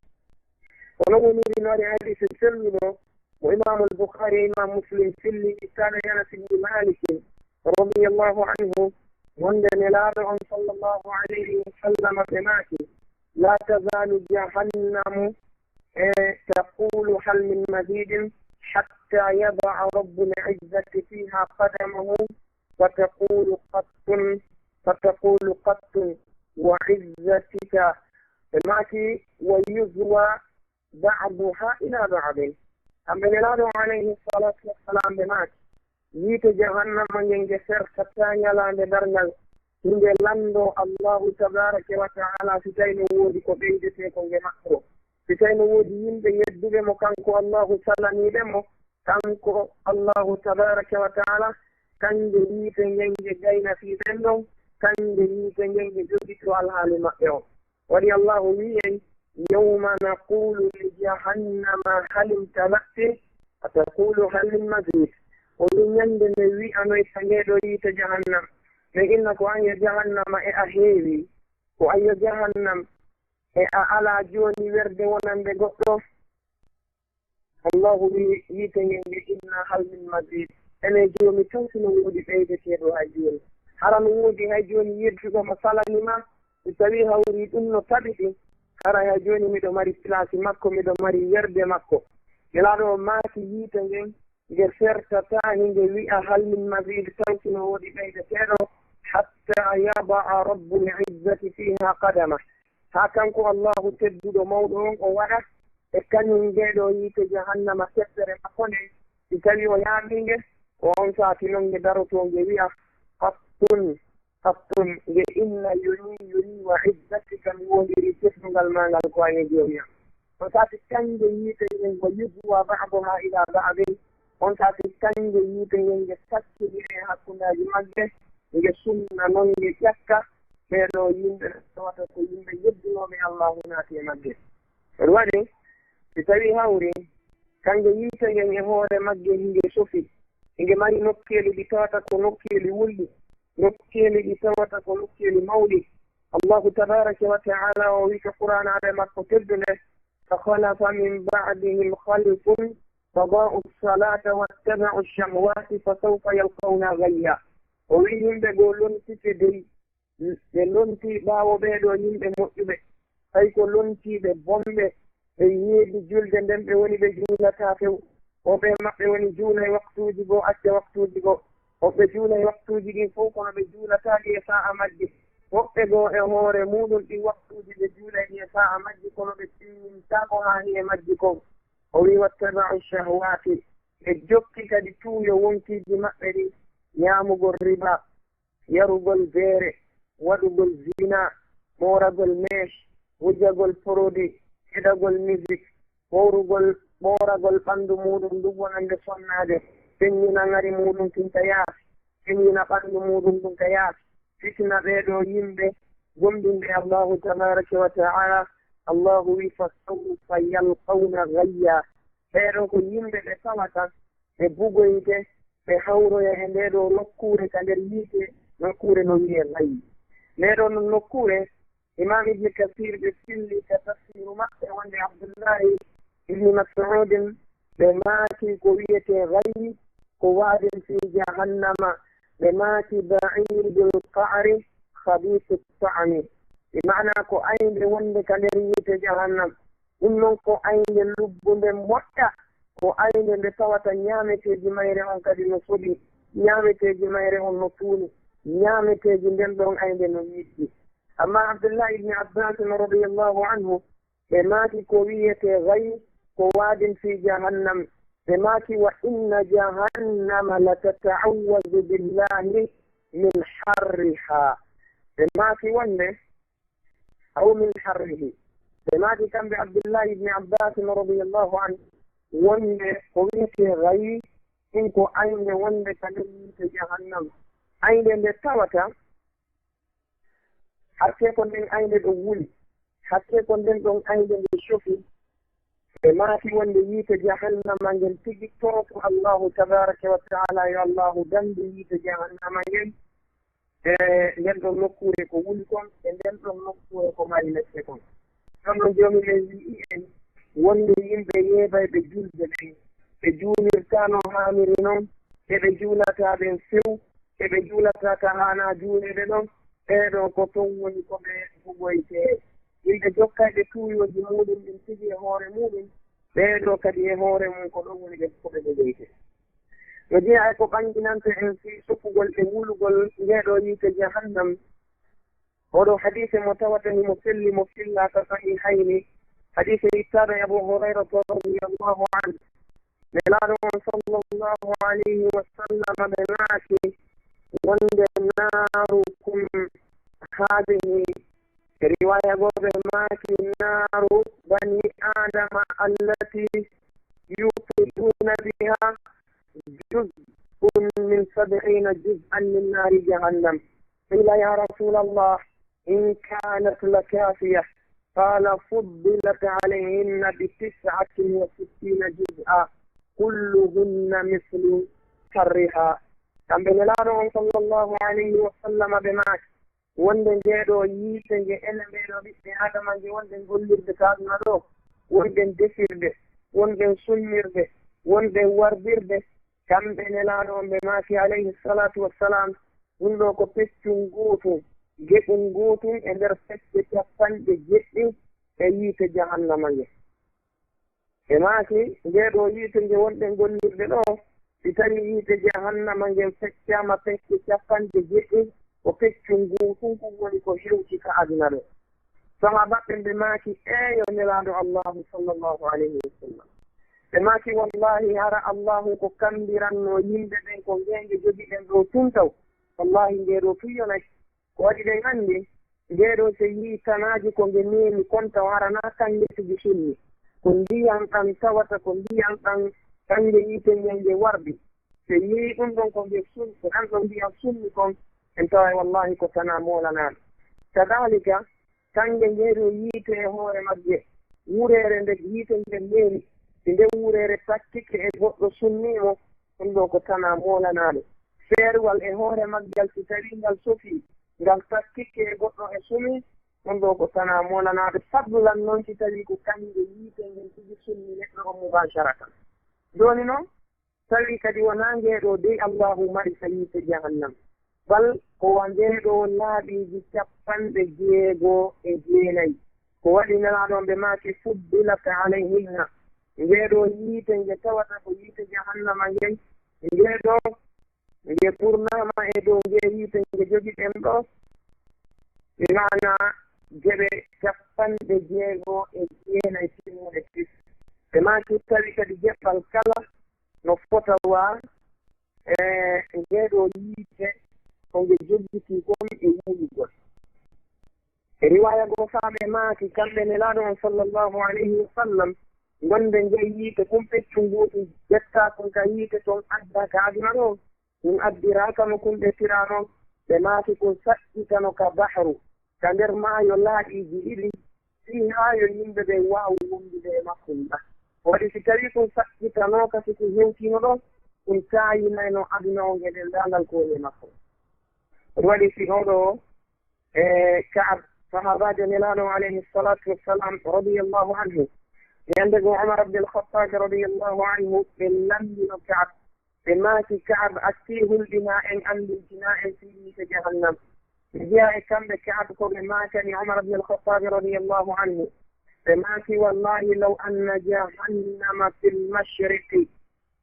Kono woniri no ari hadiise selluɗo mo Imaamul Bukhaari e Imaam Muslim filli, ittaade e Anas ibni Maalik radiyallahu anhu, wonde Nelaaɗo on sallallahu alayhi wa sallam ɓe maaki, "La tazaalu jahannamu, e, taqulu hal min mazidin, hatta yada'a Rabbul izzati fiha qadamahu, fataqulu qattun, fataqulu qattun, wa izzatika." Ɓe maaki, "Wa yuzwa ba'duha ila ba'din." Kamɓe Nelaaɗo on alayhi salatu wassalam ɓe maaki, yiite jahannama ngen nge fertataa ñalaande darngal, nde lanndoo Allahu tabaraka wa ta'ala, si tawi no woodi ko ɓeydetee ko nge maɓɓoo. Si tawi no woodi yimɓe yedduɓe mo kanko Allahu salaniiɓe mo, kanko Allahu tabaraka wa ta'ala, kannge yiite ngen nge gayna fii ɓen ɗon, kannge yiite ngen nge jogitoo alhaali maɓɓe on. Waɗi Allahu wi'i en, "Yawma naqulu li jahannama hal imtala'ti, wa taqulu hal min mazid." O ɗum ñande nde wi'anoyta nge ɗoo yiite jahannam, ɓe inna, "Ko an yo jahannama, e a heewi? Ko an yo jahannam, e a alaa jooni werde wonande goɗɗo?" Allahu wi'i yiite ngen nge, "Inna hal min mazid?" Enen Joomi, taw si no woodi ɓeydeteeɗo hay jooni? Hara no woodi hay jooni yedduɗo mo salani ma? Si tawii hawri ɗum no tabiti, hara hay jooni miɗo mari pilaasi makko, miɗo mari werde makko. Nelaaɗo on maaki yiite ngen, nge fertataa, hinge wi'a, "Hal min mazid?" Taw si no woodi ɓeydeteeɗo, "hatta yada'a rabbul izzati fiha qadama." Haa kanko Allahu tedduɗo mawɗo on o waɗa e kañum ngeeɗo yiite jahannama teppere makko nden, si tawi o yaaɓii nge, ko on saati non nge darotoo nge wi'a, "Qattun, qattun," nge inna, "Yoni, yoni, wa izzatika, mi woondirii teddungal maa ngal ko an e Joomi am." On saati kannge yiite ngen, "wa yudwa ba'duha ila ba'din," on saati kannge yiite ngen nge sakkindire e hakkundeeji magge, nge sunna non nge ƴakka ɓee ɗoo yimɓe tawata ko yimɓe yeddunooɓe Allahu naati e magge. Ɗum waɗi, si tawii hawri, kannge yiite ngen e hoore magge hinge sofi, hinge mari nokkeeli ɗi tawata ko nokkeeli wulɗi, nokkeeli ɗi tawata ko nokkeeli mawɗi. Allahu tabaraka wa ta'ala o wi'i ka Qur'aanaare makko teddunde, "Fa khalafa min ba'dihim khalfun adaa'u salata wattaba'u shahwati fa sawfa yalqawna ghayya." O wi'i yimɓe goo lontike dey, ɓe lontii ɓaawo ɓee ɗoo yimɓe moƴƴuɓe, tawi ko lontiiɓe bonɓe, ɓe yeebi julde nden, ɓe woni ɓe juulataa few. Woɓɓe maɓɓe woni juula e waktuuji goo, acca waktuuji goo. Woɓɓe juula e waktuuji ɗin fow, kono ɓe juulataa ɗi e saa'a majji. Woɓɓe goo e hoore muuɗum ɗin waktuuji ɓe juulay ɗi e saa'a majji, kono ɓe timmintaako haa hi'e majji kon. O wi'i, "Wattaba'u shahwaati." Ɓe jokki kadi tuuyo wonkiiji maɓɓe ɗin, ñaamugol riba, yarugol beere, waɗugol zina, mooragol mèche, wujagol porodi, heɗagol musique, ɓoorugol, ɓooragol ɓanndu muuɗum ndun wonande sonnaade, feññina ŋari muuɗum tun ka yaasi, feññina ɓanndu muuɗum ndun ka yaasi, fitina ɓee ɗoo yimɓe gomɗinɓe Allahu tabaraka wa ta'ala. Allahu wi'i, "Fa sawfa yalqawna ghayya." Ɓee ɗoo ko yimɓe ɓe tawata ɓe bugoyte, ɓe hawroya e ndee ɗoo nokkuure ka nder yiite, nokkuure no wi'ee Gayyi. Ndee ɗoo non nokkuure, Imaam Ibn Kasiir ɓe filli ka tafsiiru maɓɓe wonde Abdullahi Ibn Mas'uudin ɓe maaki ko wi'etee Gayyi, ko waadin fii jahannama, ɓe maaki ba'idul qa'ri khabiisu ta'mi, bi ma'ana ko aynde wonde ka nder yiite jahannam. Ɗum noon ko aynde lubbunde moƴƴa, ko aynde nde tawata ñaameteeji mayre on kadi no soɓi, ñaameteeji mayre on no tuuni, ñaameteeji nden ɗon aynde no ñiddi. Amma Abdullah ibn Abbas radiyallahu anhu, ɓe maaki ko wiyetee gay ko waadin fii jahannam, ɓe maaki, "Wa inna jahannama la tata'awwazu billahi min harriha." Ɓe maaki wonde, aw min harrihi. Ɓe maaki kamɓe Abdullahi ibn Abbas radiyallahu anhu wonde ko wiyetee gay, ɗum ko aynde wonde ka nder yiite jahannam. Aynde nde tawata, hakkee ko nden aynde ɗo wuli, hakkee ko nden ɗon aynde nde cofi. Ɓe maaki wonde yiite jahannama ngen tigi toroto Allahu tabaraka wa ta'ala, yo Allahu dandu yiite jahannama ngen. E nden ɗon nokkuure ko wuli kon, e nden ɗon nokkuure ko mari lepte kon. Ɗon no Joomi men wi'i en, wonde yimɓe yeebayɓe julde ɓen, ɓe juulirtaa no haaniri non, e ɓe juulataa ɓen few, e ɓe juulataa ka haanaa juuleede ɗon, ɓee ɗoo ko ton woni ko ɓe bugoytee. Yimɓe jokkayɓe tuuyooji muuɗum ɗin tigi e hoore muuɗum, ɓee ɗoo kadi e hoore mum ko ɗon woni ɓe ko ɓe bugoytee. No jeyaa e ko ɓanginante en fii sopugol e wulugol ngee ɗoo yiite jahannam, oo ɗoo hadiise mo tawata himo selli, mo fillaa ka Sahihayni, hadiise ittaaɗo e Abu Hurayrata radiyallahu anhu. Nelaaɗo on sallallahu alayhi wa sallam ɓe maaki wonde, "Naarukum haadihi." E riwaaya goo ɓe maaki, "Naaru bani Aadama allati yuqiduuna biha juz'un min sab'iina juz'an min naari jahannam." Qiila, "Ya Rasuulallah, in kaanat lakaafiya." Qaala, "Fuddilat alayhinna bi tis'atin wa sittiina juz'an, kulluhunna mislu harriha." Kamɓe Nelaaɗo on sallallahu alayhi wa sallam ɓe maaki, wonde ngee ɗoo yiite nge enen ɓee ɗoo ɓiɓɓe Aadama nge wonɗen gollirde ka aduna ɗoo, wonɗen defirde, wonɗen sunnirde, wonɗen wardirde, kamɓe Nelaaɗo on ɓe maaki alayhi salaatu wassalam, ɗum ɗoo ko peccun ngootun, geɓun ngootun e nder pecce capanɗe jeɗɗi e yiite jahannama nge. Ɓe maaki, ngee ɗoo yiite nge wonɗen gollirde ɗoo, Si tawii yiite jahannama ngen feccaama pecce cappanɗe jeɗɗi, ko peccu nguu tun kun woni ko hewti ka aduna ɗoo. Sahaabaaɓe ɓen ɓe maaki, eeyo Nelaaɗo Allaahu sallallahu alayhi wa sallam. Ɓe maaki, wallaahi hara Allaahu ko kammbirannoo yimɓe ɓen ko ngeenge jogiɗen ɗoo tun taw. Wallaahi ngee ɗoo tun yonay. Ko waɗi ɗen anndi, ngee ɗoo so yii tanaaji ko nge neemi kon taw hara naa kannge tigi sunni. Ko ndiyan ɗan tawata, ko ndiyan ɗan kannge yiite ngen nge wardi. So yii ɗun ɗon ko nge sun-, ko ɗan ɗon ndiyan sunni kon, en taway wallaahi ko tanaa moolanaaɗo. Kadaalika, kannge ngee ɗoo yiite e hoore magge, wureere nde yiite ngen neemi, si nden wureere takkike e goɗɗo sunnii mo, ɗun ɗoo ko tanaa moolanaaɗo. Feeruwal e hoore maggal, si tawii ngal sofii, ngal takkike e goɗɗo e sumii, ɗun ɗoo ko tanaa moolanaaɗo. Fadlan non si tawii ko kannge yiite ngen tigi sunni neɗɗo on mubaasharatan. Jooni non, tawi kadi wonaa ngee ɗoo dey Allaahu mari ka yiite jahannam, bal ko wa ngee ɗoo laaɓiiji cappanɗe jeego e jeenay. Ko waɗi Nelaaɗo on ɓe maaki, fuddilat alayhinna, ngee ɗoo yiite nge tawata ko yiite jahannama ngen, ngee ɗoo nge ɓurnaama e dow ngee yiite nge jogiɗen ɗoo, bi maana geɓe cappanɗe jeego e jeenay timmuɗe fis. Ɓe maaki tawi kadi geɓal kala no fota wa e ngee ɗoo yiite ko nge joggitii kon e wuulugol. E riwaaya goo faa ɓe maaki, kamɓe Nelaaɗo on sallallahu alayhi wa sallam, wonde ngee yiite kun peccu nguu tun ƴettaa kun ka yiite ton addaa ka aduna ɗoo, kun addiraaka no kun ƴettiraa non, ɓe maaki kun saɗɗitano ka bahru, ka nder maayo laaɓiiji ɗiɗi, fii haa yo yimɓe ɓen waawu wondude e makkun ɗaa. Ko waɗi si tawii kun saɗɗitanooka si kun hewtiino ɗon, kun taayinayno aduna on e denndaangal ko woni e makkun. Ko waɗi si oo ɗoo, e Ka'ab, sahaabaajo Nelaaɗo on alayhi salaatu wassalam, radiyallahu anhu, ñannde goo Umar ibn al-Khattab radiyallahu anhu, ɓe lanndino Ka'ab, ɓe maaki Ka'ab, accee hulɓinaa en, anndintinaa en fii yiite jahannam. Mi jeyaa e kamɓe Ka'ab ko ɓe maakani Umar ibn al-Khattab radiyallahu anhu. Ɓe maaki, wallahi law anna jahannama fil mashriqi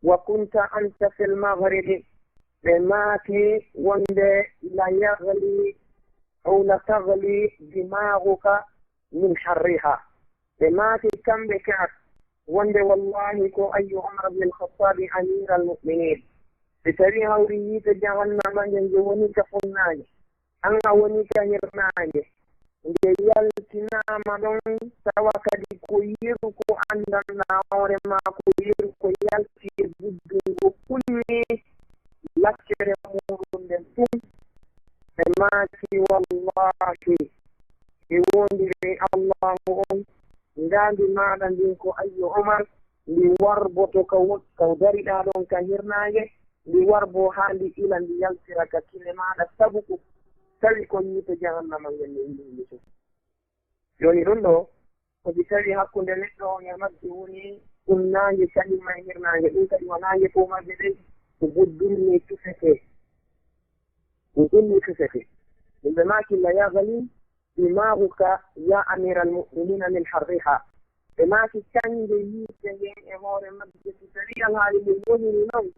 wa kunta anta fil maghribi. Ɓe maaki wonde la yaghli aw la taghli dimaghuka min harriha. Ɓe maaki kamɓe Ka'ab wonde wallahi ko ayyo Umar ibn al-Khattabi amiral mu'minin. Si tawii hawri yiite jahannama nge nge woni ka funnaange, an a woni ka hirnaange, nge yaltinaama ɗon tawa kadi ko yeru ko anndanɗaa hoore maa ko yeru ko yalti e guddungo kunni laccere muuɗum nden tun. Ɓe maaki wallahi, mi woondiri e Allaahu on, ngaandi maaɗa ndin ko ayyo Umar, ndi warboto ka won-, ka dariɗaa ɗon ka hirnaange, ndi warboo haa ndi ila ndi yaltira ka kine maaɗa sabu ko tawi kon yiite jahannama ngen no yillude tun. Jooni ɗun ɗoo, ko si tawii hakkunde neɗɗo on e magge woni funnaange kañum e hirnaange, ɗun kadi wonaa nge fow magge ɗen, ko goɗɗun ni tufetee. Ko ɗun ni tufetee. Yimɓe maaki la yaghli dimaghuka ya amiral mu'minina min harriha. Ɓe maaki kannge yiite ngen e hoore magge, si tawii alhaali mun woniri non,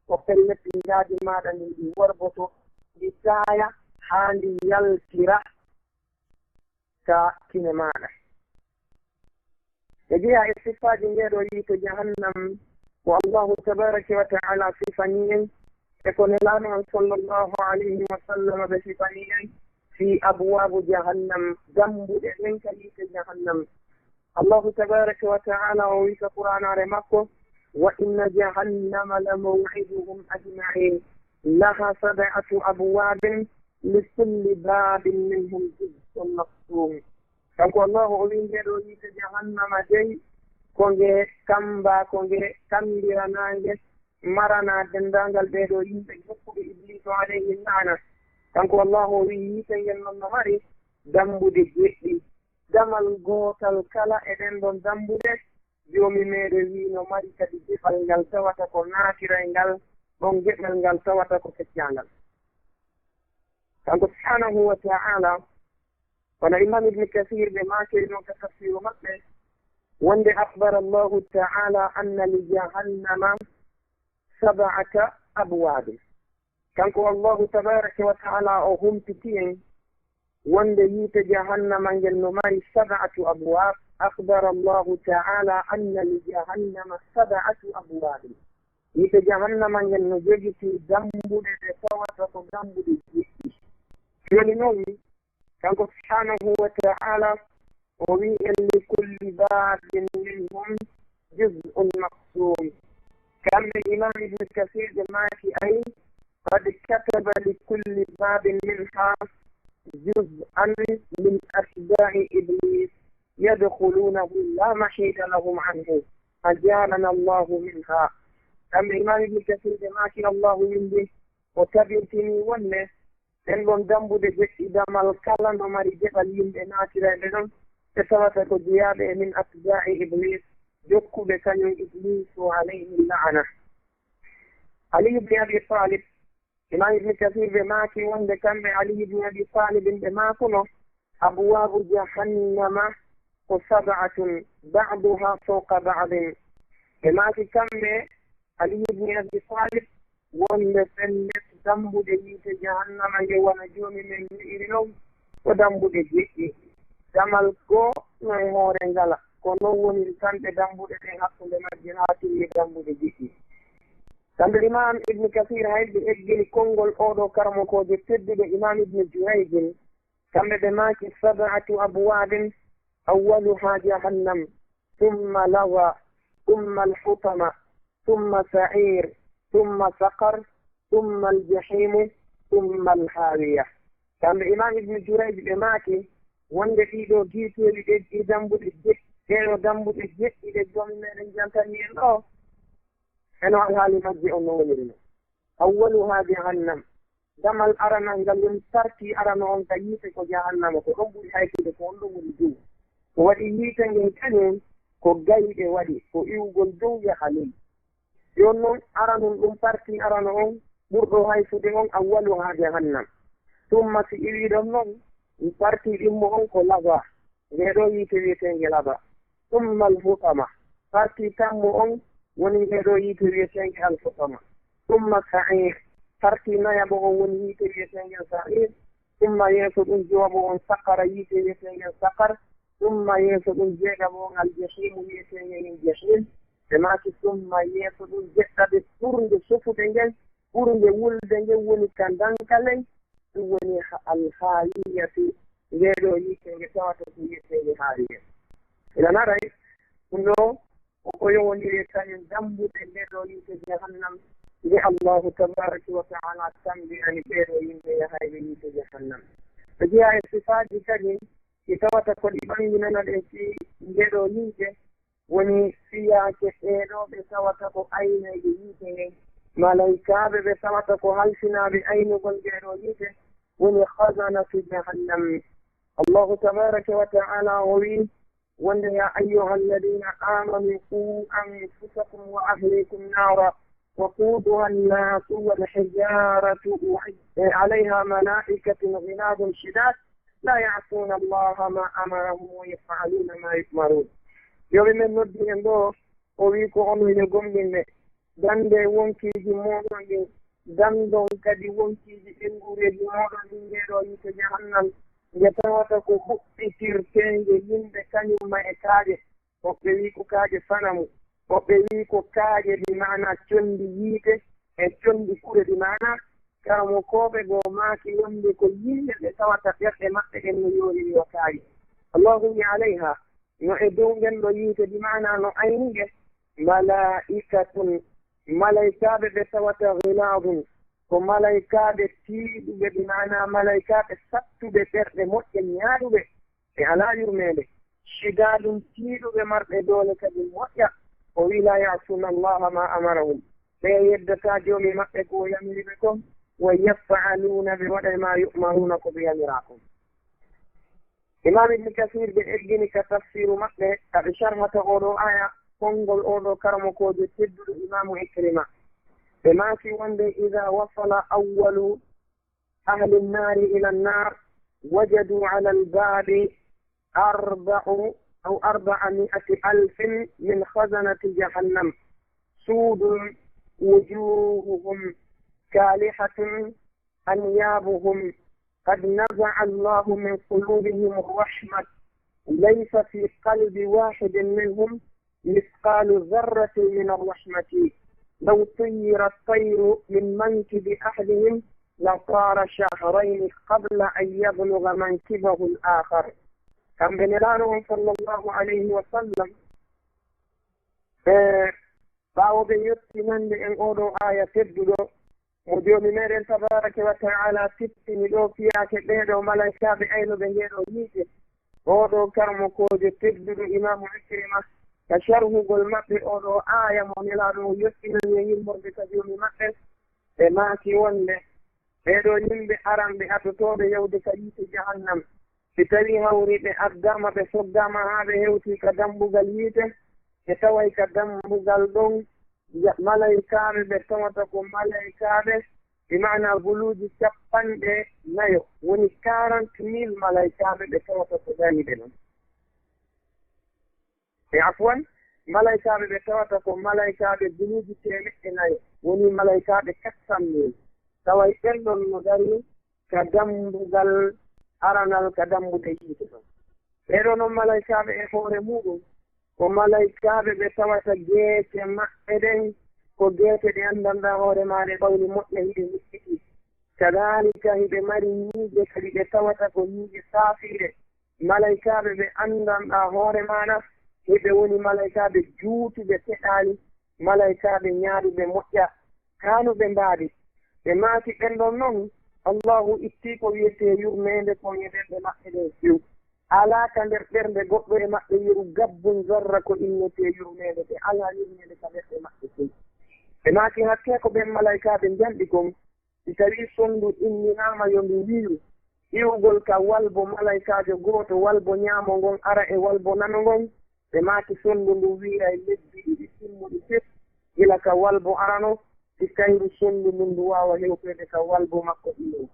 ko pellet ngaandi maaɗa ndin ndi warboto, ndi saaya haa ndi yaltira ka kine maaɗa. E jeyaa e sifaaji ngee ɗoo yiite jahannam, ko Allaahu tabaaraka wa ta'ala sifanii en, e ko Nelaaɗo on sallallahu alayhi wa sallam ɓe sifanii en fii abwaabu jahannam, dambuɗe ɗen ka yiite jahannam. Allaahu tabaaraka wa ta'ala o wi'i ka Qur'aanaare makko, wa inna jahannama la maw'iduhum ajma'in, laha sab'atu abwabin, li kulli babin minhum juz'un maqsum. Kanko Allaahu o wi'i, ngee ɗoo yiite jahannama dey, ko nge kammbaa, ko nge kammbiranaa, nge maranaa denndaangal ɓee ɗoo yimɓe jokkuɓe Ibliisu alayhi laana. Kanko Allaahu o wi'i, yiite ngen non no mari dambuɗe jeɗɗi. Damal gootal kala e ɗen ɗon dambuɗe, Joomi meeɗen wi'i no mari kadi geɓal ngal tawata ko naatiray ngal, ɗon geɓal ngal tawata ko feccaangal. Kanko subhaanahu wa ta'ala, wano Imam Ibn Kathir ɓe maakiri non ka tafsiru maɓɓe, wonde akhbara Allahu ta'ala anna li jahannama سبعة أبواب. Kanko Allahu tabaraka wa ta'ala o humpiti en wonde yiite jahannama ngel no mari sab'atu abwab. Akhbara Allahu ta'ala anna li jahannama sab'atu abwab. Yiite jahannama ngel no jogiti dambuɗe ɗe tawata ko dambuɗe jeɗɗi. Jooni noon, kanko subhanahu wa ta'ala o wi en, li kulli babin minhum juz'un maqsum. Kamɓe Imam Ibn Kasir ɓe maaki, ay, qad kataba li kulli babin minha juz'an min atba'i Iblis yadkhulunahu la mahida lahum anhu, ajarana Allahu minha. Kamɓe Imam Ibn Kasir ɓe maaki, Allahu windi, o tabintini wonde ɗen ɗon dambuɗe jeɗɗi, damal kala no mari geɓal yimɓe naatirayɓe ɗon, ɓe tawata ko jeyaaɓe e min atba'i Iblis, jokkuɓe kañum Iblis o alayhi la'ana. Ali ibn Abi Talib, Imam Ibn Kasir ɓe maaki wonde kamɓe Ali ibn Abi Talib ɓe maakuno, abwabu jahannama ko sab'atun ba'duha fawqa ba'din. Ɓe maaki kamɓe Ali ibn Abi Talib wonde felle dambuɗe yiite jahannama nge wona joomi men wi'iri non ko dambuɗe jeɗɗi. Damal goo no e hoore ngala, ko non woniri sanɗe dambuɗe ɗen hakkunde majje haa timmi dambuɗe jeɗɗi. Kamɓe Imam Ibn Kasir hay ɓe eggini konngol oo ɗoo karamokoojo tedduɗo Imam Ibn Jurayjin, kamɓe ɓe maaki sab'atu abwabin awwaluha jahannam, thumma lawa, thumma alhutama, thumma sa'ir, thumma saqar, thumma aljahimu, thumma alhawiya. Kamɓe Imam Ibn Jurayj ɓe maaki wonde ɗiɗo giiteeli ɗe ɗi dambuɗe jeɗɗi, ɗeɗo dambuɗe jeɗɗi ɗe joomi meɗen jantani en ɗo, eno alhaali majje on no woniri no. Awwaluha jahannam, damal aranal ngal woni parti arano on ka yiite ko jahannama, ko ɗon ɓuri haytude, ko on ɗon woni dow. Ko waɗi yiite ngen kañum ko gayɗe waɗi, ko iwgol dow yaha ley. Jooni non aranun ɗum parti arano on ɓurɗo hayfude on, awwaluha jahannam. Tumma si iwi ɗon non, parti ɗimmo on ko lava, nge ɗo yiite wiyeteenge lava. Tumma alhutama, parti tammo on woni nge ɗo yiite wiyeteenge alhutama. Tumma sa'ir, parti nayaɓo on woni yiite wiyeteenge sa'ir. Tumma yeeso ɗum jowaɓo on saqara, yiite wiyeteenge saqar. Tumma yeeso ɗum jeegaɓo on aljahimu, wiyeteenge ngen jahim. Ɓe maaki tumma yeeso ɗum jeɗɗaɓe ɓurnde sofude ngen, ɓurnde wulde ngen woni ka ndanka ley, ɗum woni ha-, alhaawiyatu, nde ɗo yiite nge tawata ko yiyeteende haawiya. Ina naray ɗum ɗo ko ko yowondiri e kañum dambuɗe nde ɗo yiite jahannam, nde Allahu tabaraka wa ta'ala tambinani ɓeeɗo yimɓe yahayɓe yiite jahannam. Ko jeyaa e sifaaji kadi ɗi tawata ko ɗi ɓanginana ɗen fii nde ɗo yiite, woni fiyaake ɓeeɗo ɓe tawata ko aynayɓe yiite ngen. Malaykaaɓe ɓe tawata ko halfinaaɓe aynugol nde ɗo yiite, woni khazanatu jahannam. Allahu tabaraka wa ta'ala o wi wonde, يا أيها الذين آمنوا قوا أنفسكم وأهليكم نارا وقودها الناس والحجارة أعد-، عليها ملائكة غلاظ شداد لا يعصون الله ما أمرهم ويفعلون ما يؤمرون. Yo ɓe men noddi en ɗo, o wi ko onon yo gomɗinɓe, dande wonkiiji mooɗon ɗin, dandon kadi wonkiiji ɓenngureeji mooɗon ɗin nde ɗo yiite jahannam, nde tawata ko huɓɓitirteende yimɓe kañum ma e kaaƴe. Woɓɓe wi ko kaaƴe sanamu, woɓɓe wi ko kaaƴe, bi maana conndi yiite e conndi kure, bi maana karamokooɓe goo maaki wonde ko yimɓe ɓe tawata ɓerɗe maɓɓe ɗen no yoori yo kaaƴe. Allahu wi alayha, no e dow ngen ɗo yiite, bi maana no ayni nge, malaa'ikatun, malaykaaɓe ɓe tawata ghilaadun, ko malaykaaɓe tiiɗuɓe, bi maana malaykaaɓe sattuɓe ɓerɗe moƴƴe ñaaɗuɓe, ɓe alaa yurmeende. Shidaadun, tiiɗuɓe, marɓe doole kadi moƴƴa. O wi, "لا يعصون الله ما أمرهم." Ɓe yeddataa Joomi maɓɓe ko o yamiri ɓe kon. "ويفعلون," ɓe waɗay, "ما يؤمرون," ko ɓe yamiraa kon. Imaam Ibn Kasiir ɓe eggini ka tafsiiru maɓɓe, ka ɓe sharhata oo ɗoo aaya, konngol oo ɗoo karamokoojo tedduɗo Imaamu Ikrima. Ɓe maaki wonde, "إذا وصل أول أهل النار إلى النار وجدوا على الباب أربع أو أربعمائة ألف من خزنة جهنم." Suudu وجوههم كالحة أنيابهم قد نزع الله من قلوبهم الرحمة، ليس في قلب واحد منهم مثقال ذرة من الرحمة، لو طير الطير من منكب أحدهم لطار شهرين قبل أن يبلغ منكبه الآخر. Kamɓe Nelaaɗo on sallallahu alayhi wa sallam, ɓe ɓaawo ɓe yottinande en oo ɗoo aaya tedduɗo, mo Joomi meɗen tabaaraka wa ta'aala tippini ɗoo fiyaake ɓee ɗoo malaykaaɓe aynuɓe ngee ɗoo yiite, oo ɗoo karamokoojo tedduɗo Imaamu Ikrima, ka sharhugol maɓɓe oo ɗoo aaya mo Nelaaɗo on yottinani en immorde ka Joomi maɓɓe, ɓe maaki wonde, ɓee ɗoo yimɓe aranɓe adotooɓe yawde ka yiite Jahannam, si tawii hawri ɓe addaama, ɓe soggaama haa ɓe hewtii ka dambugal yiite, ɓe taway ka dambugal ɗon ya-, malaykaaɓe ɓe tawata ko malaykaaɓe, bi maana guluuji capanɗe nayo, woni quarante mille malaykaaɓe ɓe tawata ko dariiɓe ɗon. E afwan, malaykaaɓe ɓe tawata ko malaykaaɓe guluuji teemeɗɗe nayo, woni malaykaaɓe quatre cent mille. Taway ɓen ɗon no darii ka dambugal aranal ka dambuɗe yiite ɗon. Ɓee ɗoo non malaykaaɓe e hoore muuɗum, ko malaykaaɓe ɓe tawata geece maɓɓe ɗen, ko geece ɗe anndanɗaa hoore maaɗe ɓawli moƴƴa hiɗe micciti. Kadaalika hiɓe mari ñiiƴe kadi ɗe tawata ko ñiiƴe saafiiɗe. Malaykaaɓe ɓe anndanɗaa hoore maaɗa, hiɓe woni malaykaaɓe juutuɓe peɗaali, malaykaaɓe ñaaɗuɓe moƴƴa, kaanuɓe mbaadi. Ɓe maaki ɓen ɗon non, Allaahu ittii ko wiyetee yurmeende kon e ɓerɗe maɓɓe ɗen few. Alaa ka nder ɓernde goɗɗo e maɓɓe yeru gabbun zarra ko innetee yurmeende, ɓe alaa yurmeende ka ɓerɗe maɓɓe few. Ɓe maaki hakkee ko ɓen malaykaaɓe njanɗi kon, si tawii sonndu inninaama yo ndu wiiru, iwgol ka walbo malaykaajo gooto, walbo ñaamo ngon ara e walbo nano ngon, ɓe maaki sonndu ndun wiiray lebbi ɗiɗi timmuɗi fep, gila ka walbo arano, si kayru sonndu ndun ndu waawa hewtoyde ka walbo makko ɗiɗo.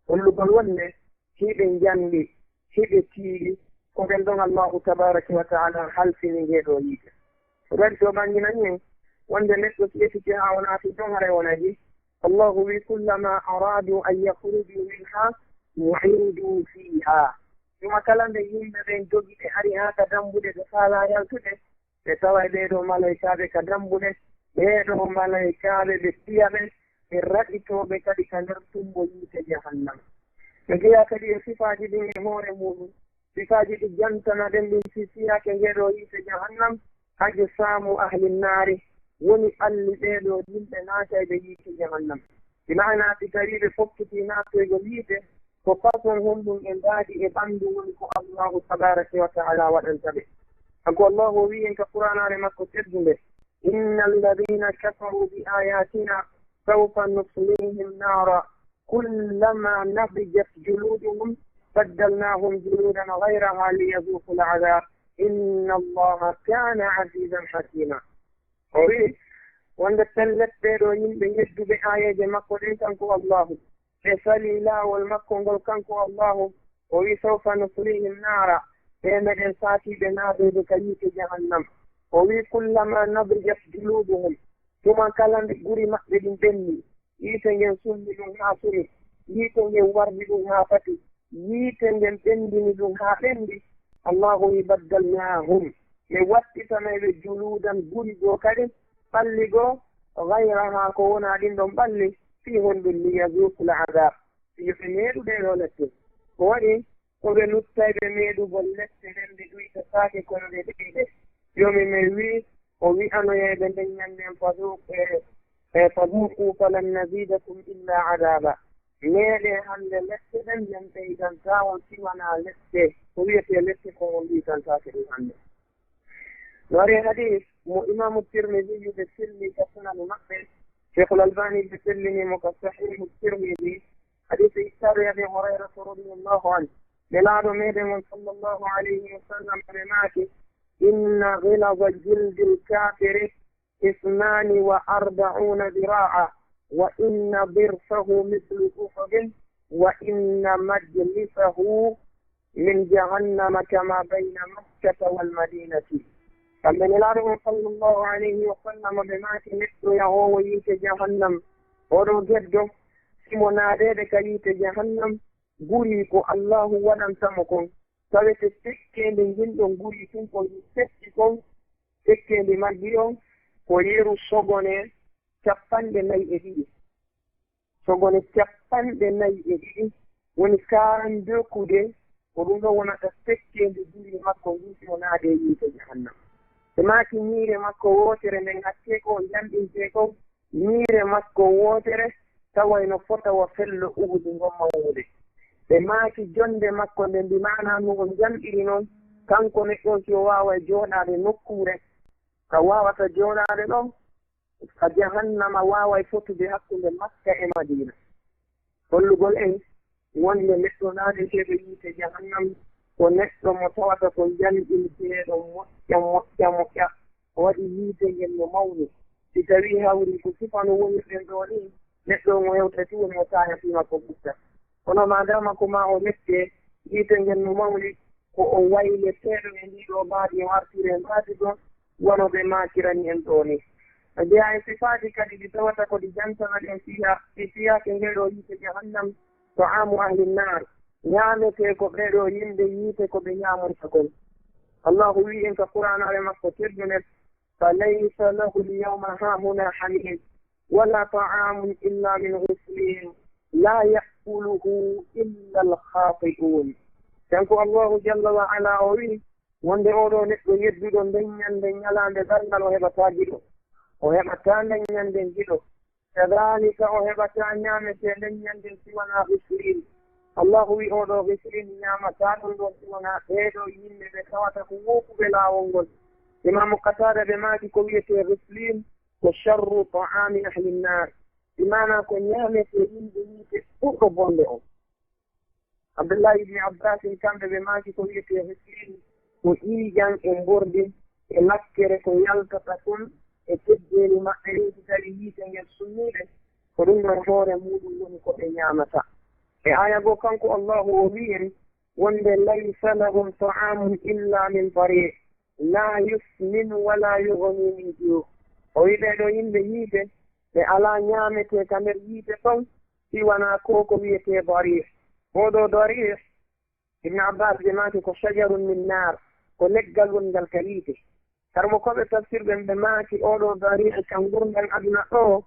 Hollugol wonde hiɓe njanɗi, hiɓe tiiɗi, ko ɓen ɗon Allaahu tabaaraka wa ta'aala halfini ngee ɗoo yiite. Ko waɗi to ɓanginani en wonde neɗɗo si etike haa o naati ɗon haray o nayi. Allaahu wi'i, "Kullamaa araaduu an yakhrujuu minhaa u'iiduu fiihaa." Tuma kala nde yimɓe ɓen dogi ɓe ari haa ka dambuɗe ɓe faalaa yaltude, ɓe taway ɓee ɗoo malaykaaɓe ka dambuɗe, ɓee ɗoo malaykaaɓe ɓe piya ɓe, ɓe raɗitoo ɓe kadi ka nder tumbo yiite Jahannama. Ɓe jeyaa kadi e sifaaji ɗin e hoore muuɗum, sifaaji ɗi jantanaɗen ɗin si fiyaake ngee ɗoo yiite Jahannam, ajsaamu ahli nnaari, woni ɓalli ɓee ɗoo yimɓe naatayɓe yiite Jahannam. Bi maana si tawii ɓe fokkitii naatoygol yiite, ko façon honɗum e mbaadi e ɓanndu woni ko Allaahu tabaaraka wa ta'aala waɗanta ɓe. Kanko Allaahu o wi'i en ka Qur'aanaare makko teddunde, "Inna alladhiina kafaruu bi aayaatinaa sawfa nusliihim naara kullamaa nadijat juluuduhum baddalnaahum juluudan ghayrahaa liyazuuqul adhaab. Inna Allaaha kaana aziizan hakiimaa." O wi'i, wonde pellet ɓee ɗoo yimɓe yedduɓe aayeeje makko ɗen kanko Allaahu, ɓe salii laawol makko ngol kanko Allaahu, o wi'i, "Sawfa nusliihim naara," ɓe meɗen saakii ɓe naatoyde ka yiite Jahannam. O wi'i, "Kullamaa nadijat juluuduhum," tuma kala nde guri maɓɓe ɗin ɓenni, yiite ngen summi ɗum haa sumi, yiite ngen wardi ɗum haa fati, yiite ngen ɓenndini ɗum haa ɓenndi. Allaahu wi'i, "Baddalnaahum," mi waɗtitanay ɓe juluudan guri goo kadi, ɓalli goo, ghayrahaa ko wonaa ɗin ɗon ɓalli, fii honɗum? "Liyazuuqul adhaab," yo ɓe meeɗu ɗee ɗoo lette. Ko waɗi? Ko ɓe luttayɓe meeɗugol lette ɗen, ɓe ɗuytataake kono ɓe ɗuyɗe. Joomi men wi'i, o wi'anoyay ɓe nden ñannden, "Fadhuuqu-, e, e, fadhuuquu falan naziidakum illaa adhaaba." Meeɗee hannde lette ɗen, men ɓeydantaa on si wanaa lette. Ko wiyetee lette kon, on ɗuytantaake ɗum hannde. No ari e hadiis mo Imaamu Tirmidiyyu ɓe selli ka Sunanu maɓɓe, Sheikhul Albani ɓe sellini mo ka Sahiihu Tirmidi, hadiisi ittaaɗo e Abi Hurayrata radiyallahu anhu. Nelaaɗo meɗen on sallallahu alayhi wa sallam ɓe maaki, "Inna ghilaza jildil kaafiri isnaani wa arba'uuna diraa'a, wa inna dirsahu mithlu uhudin, wa inna majlisahu min jahannama kama bayna Makkata wal Madinati." Kamɓe Nelaaɗo on sallallahu alayhi wa sallam ɓe maaki, neɗɗo yahoowo yiite jahannam, oɗo geddo, simo naadeede ka yiite jahannam, ɓuri ko Allahu waɗanta mo kon. Tawete sekkeende ngin ɗon ɓuri tun ko setti kon, sekkeende majji on ko yeru sogone cappanɗe nayi e ɗiɗi. Sogone cappanɗe nayi e ɗiɗi woni quarante-deux kude, ko ɗum ɗo wonata sekkeende juuɗe makko ngun si o naade e yiite jahannam. Ɓe maaki ñiire makko wootere nden hakkee ko o jamɗintee kon, ñiire makko wootere taway no fota wa fello Uhudi ngon mawnude. Ɓe maaki jonnde makko nden, bi maanaa no o jamɗiri non, kanko neɗɗo on si o waaway jooɗaade nokkuure ka waawata jooɗaade ɗon, ka jahannama waaway fotude hakkunde Makka e Madiina. Hollugol en wonde neɗɗo naadeteeɗo yiite jahannam ko neɗɗo mo tawata ko janɗinteeɗo moƴƴa, moƴƴa, moƴƴa. O waɗi yiite ngen no mawni. Si tawii hawri ko sifa no wonirɗen ɗoo nii, neɗɗo on o hewtay tun woni o taaya fii makko ɓutta. Kono maadaama ko maa o mette yiite ngen no mawni, ko o wayleteeɗo e ndii ɗoo mbaadi, o artiri e mbaadi goo, wano ɓe maakirani en ɗoo nii. No jeyaa e sifaaji kadi ɗi tawata ko ɗi jantanaa ɗen fiya, ɗi fiyaake ngee ɗoo yiite jahannam, طعام أهل النار, ñaametee ko ɓee ɗoo yimɓe yiite ko ɓe ñaamoyta kon. Allaahu wi'i en ka Qur'aanaare makko teddude, فليس له اليوم هاهنا حميم ولا طعام إلا من غسلين لا يأكله إلا الخاطئون. Kanko Allaahu jalla wa ala o wi'i, wonde oo ɗoo neɗɗo yedduɗo nden ñande ñalaande darngal o heɓataa giɗo. O heɓataa nden ñande giɗo. Kadaalika o heɓataa ñaametee nden ñande si wanaa Ghisliin. Allaahu wi'i oo ɗoo Ghisliin ñaamataa ɗum ɗoo si wanaa ɓee ɗoo yimɓe ɓe tawata ko wookuɓe laawol ngol. Imaamu Qataada ɓe maaki ko wi'etee Ghisliin ko شر طعام أهل النار. Bi maanaa ko ñaametee yimɓe yiite ɓurɗo bonde on. Abdullahi ibni Abbasin kamɓe ɓe maaki ko wi'etee Ghisliin ko ƴiiƴan e mbordi e lakkere ko yaltata kon e teddeeli maɓɓe ɗin si tawii yiite ngen sunnii ɓe, ko ɗum ɗon hoore muuɗum woni ko ɓe ñaamata. E aaya goo kanko Allaahu o wi'i en wonde ليس لهم طعام إلا من ضريع لا يسمن ولا يغني من جوع. O wi'i ɓee ɗoo yimɓe yiite ɓe alaa ñaametee ka nder yiite ton si wanaa ko ko wi'etee darii'. Oo ɗoo darii', Ibn Abbas ɓe maaki ko شجر من نار, ko leggal wongal ka yiite. Karmokooɓe tafsir ɓen ɓe maaki oo ɗoo darii' ka ngurndan aduna ɗoo,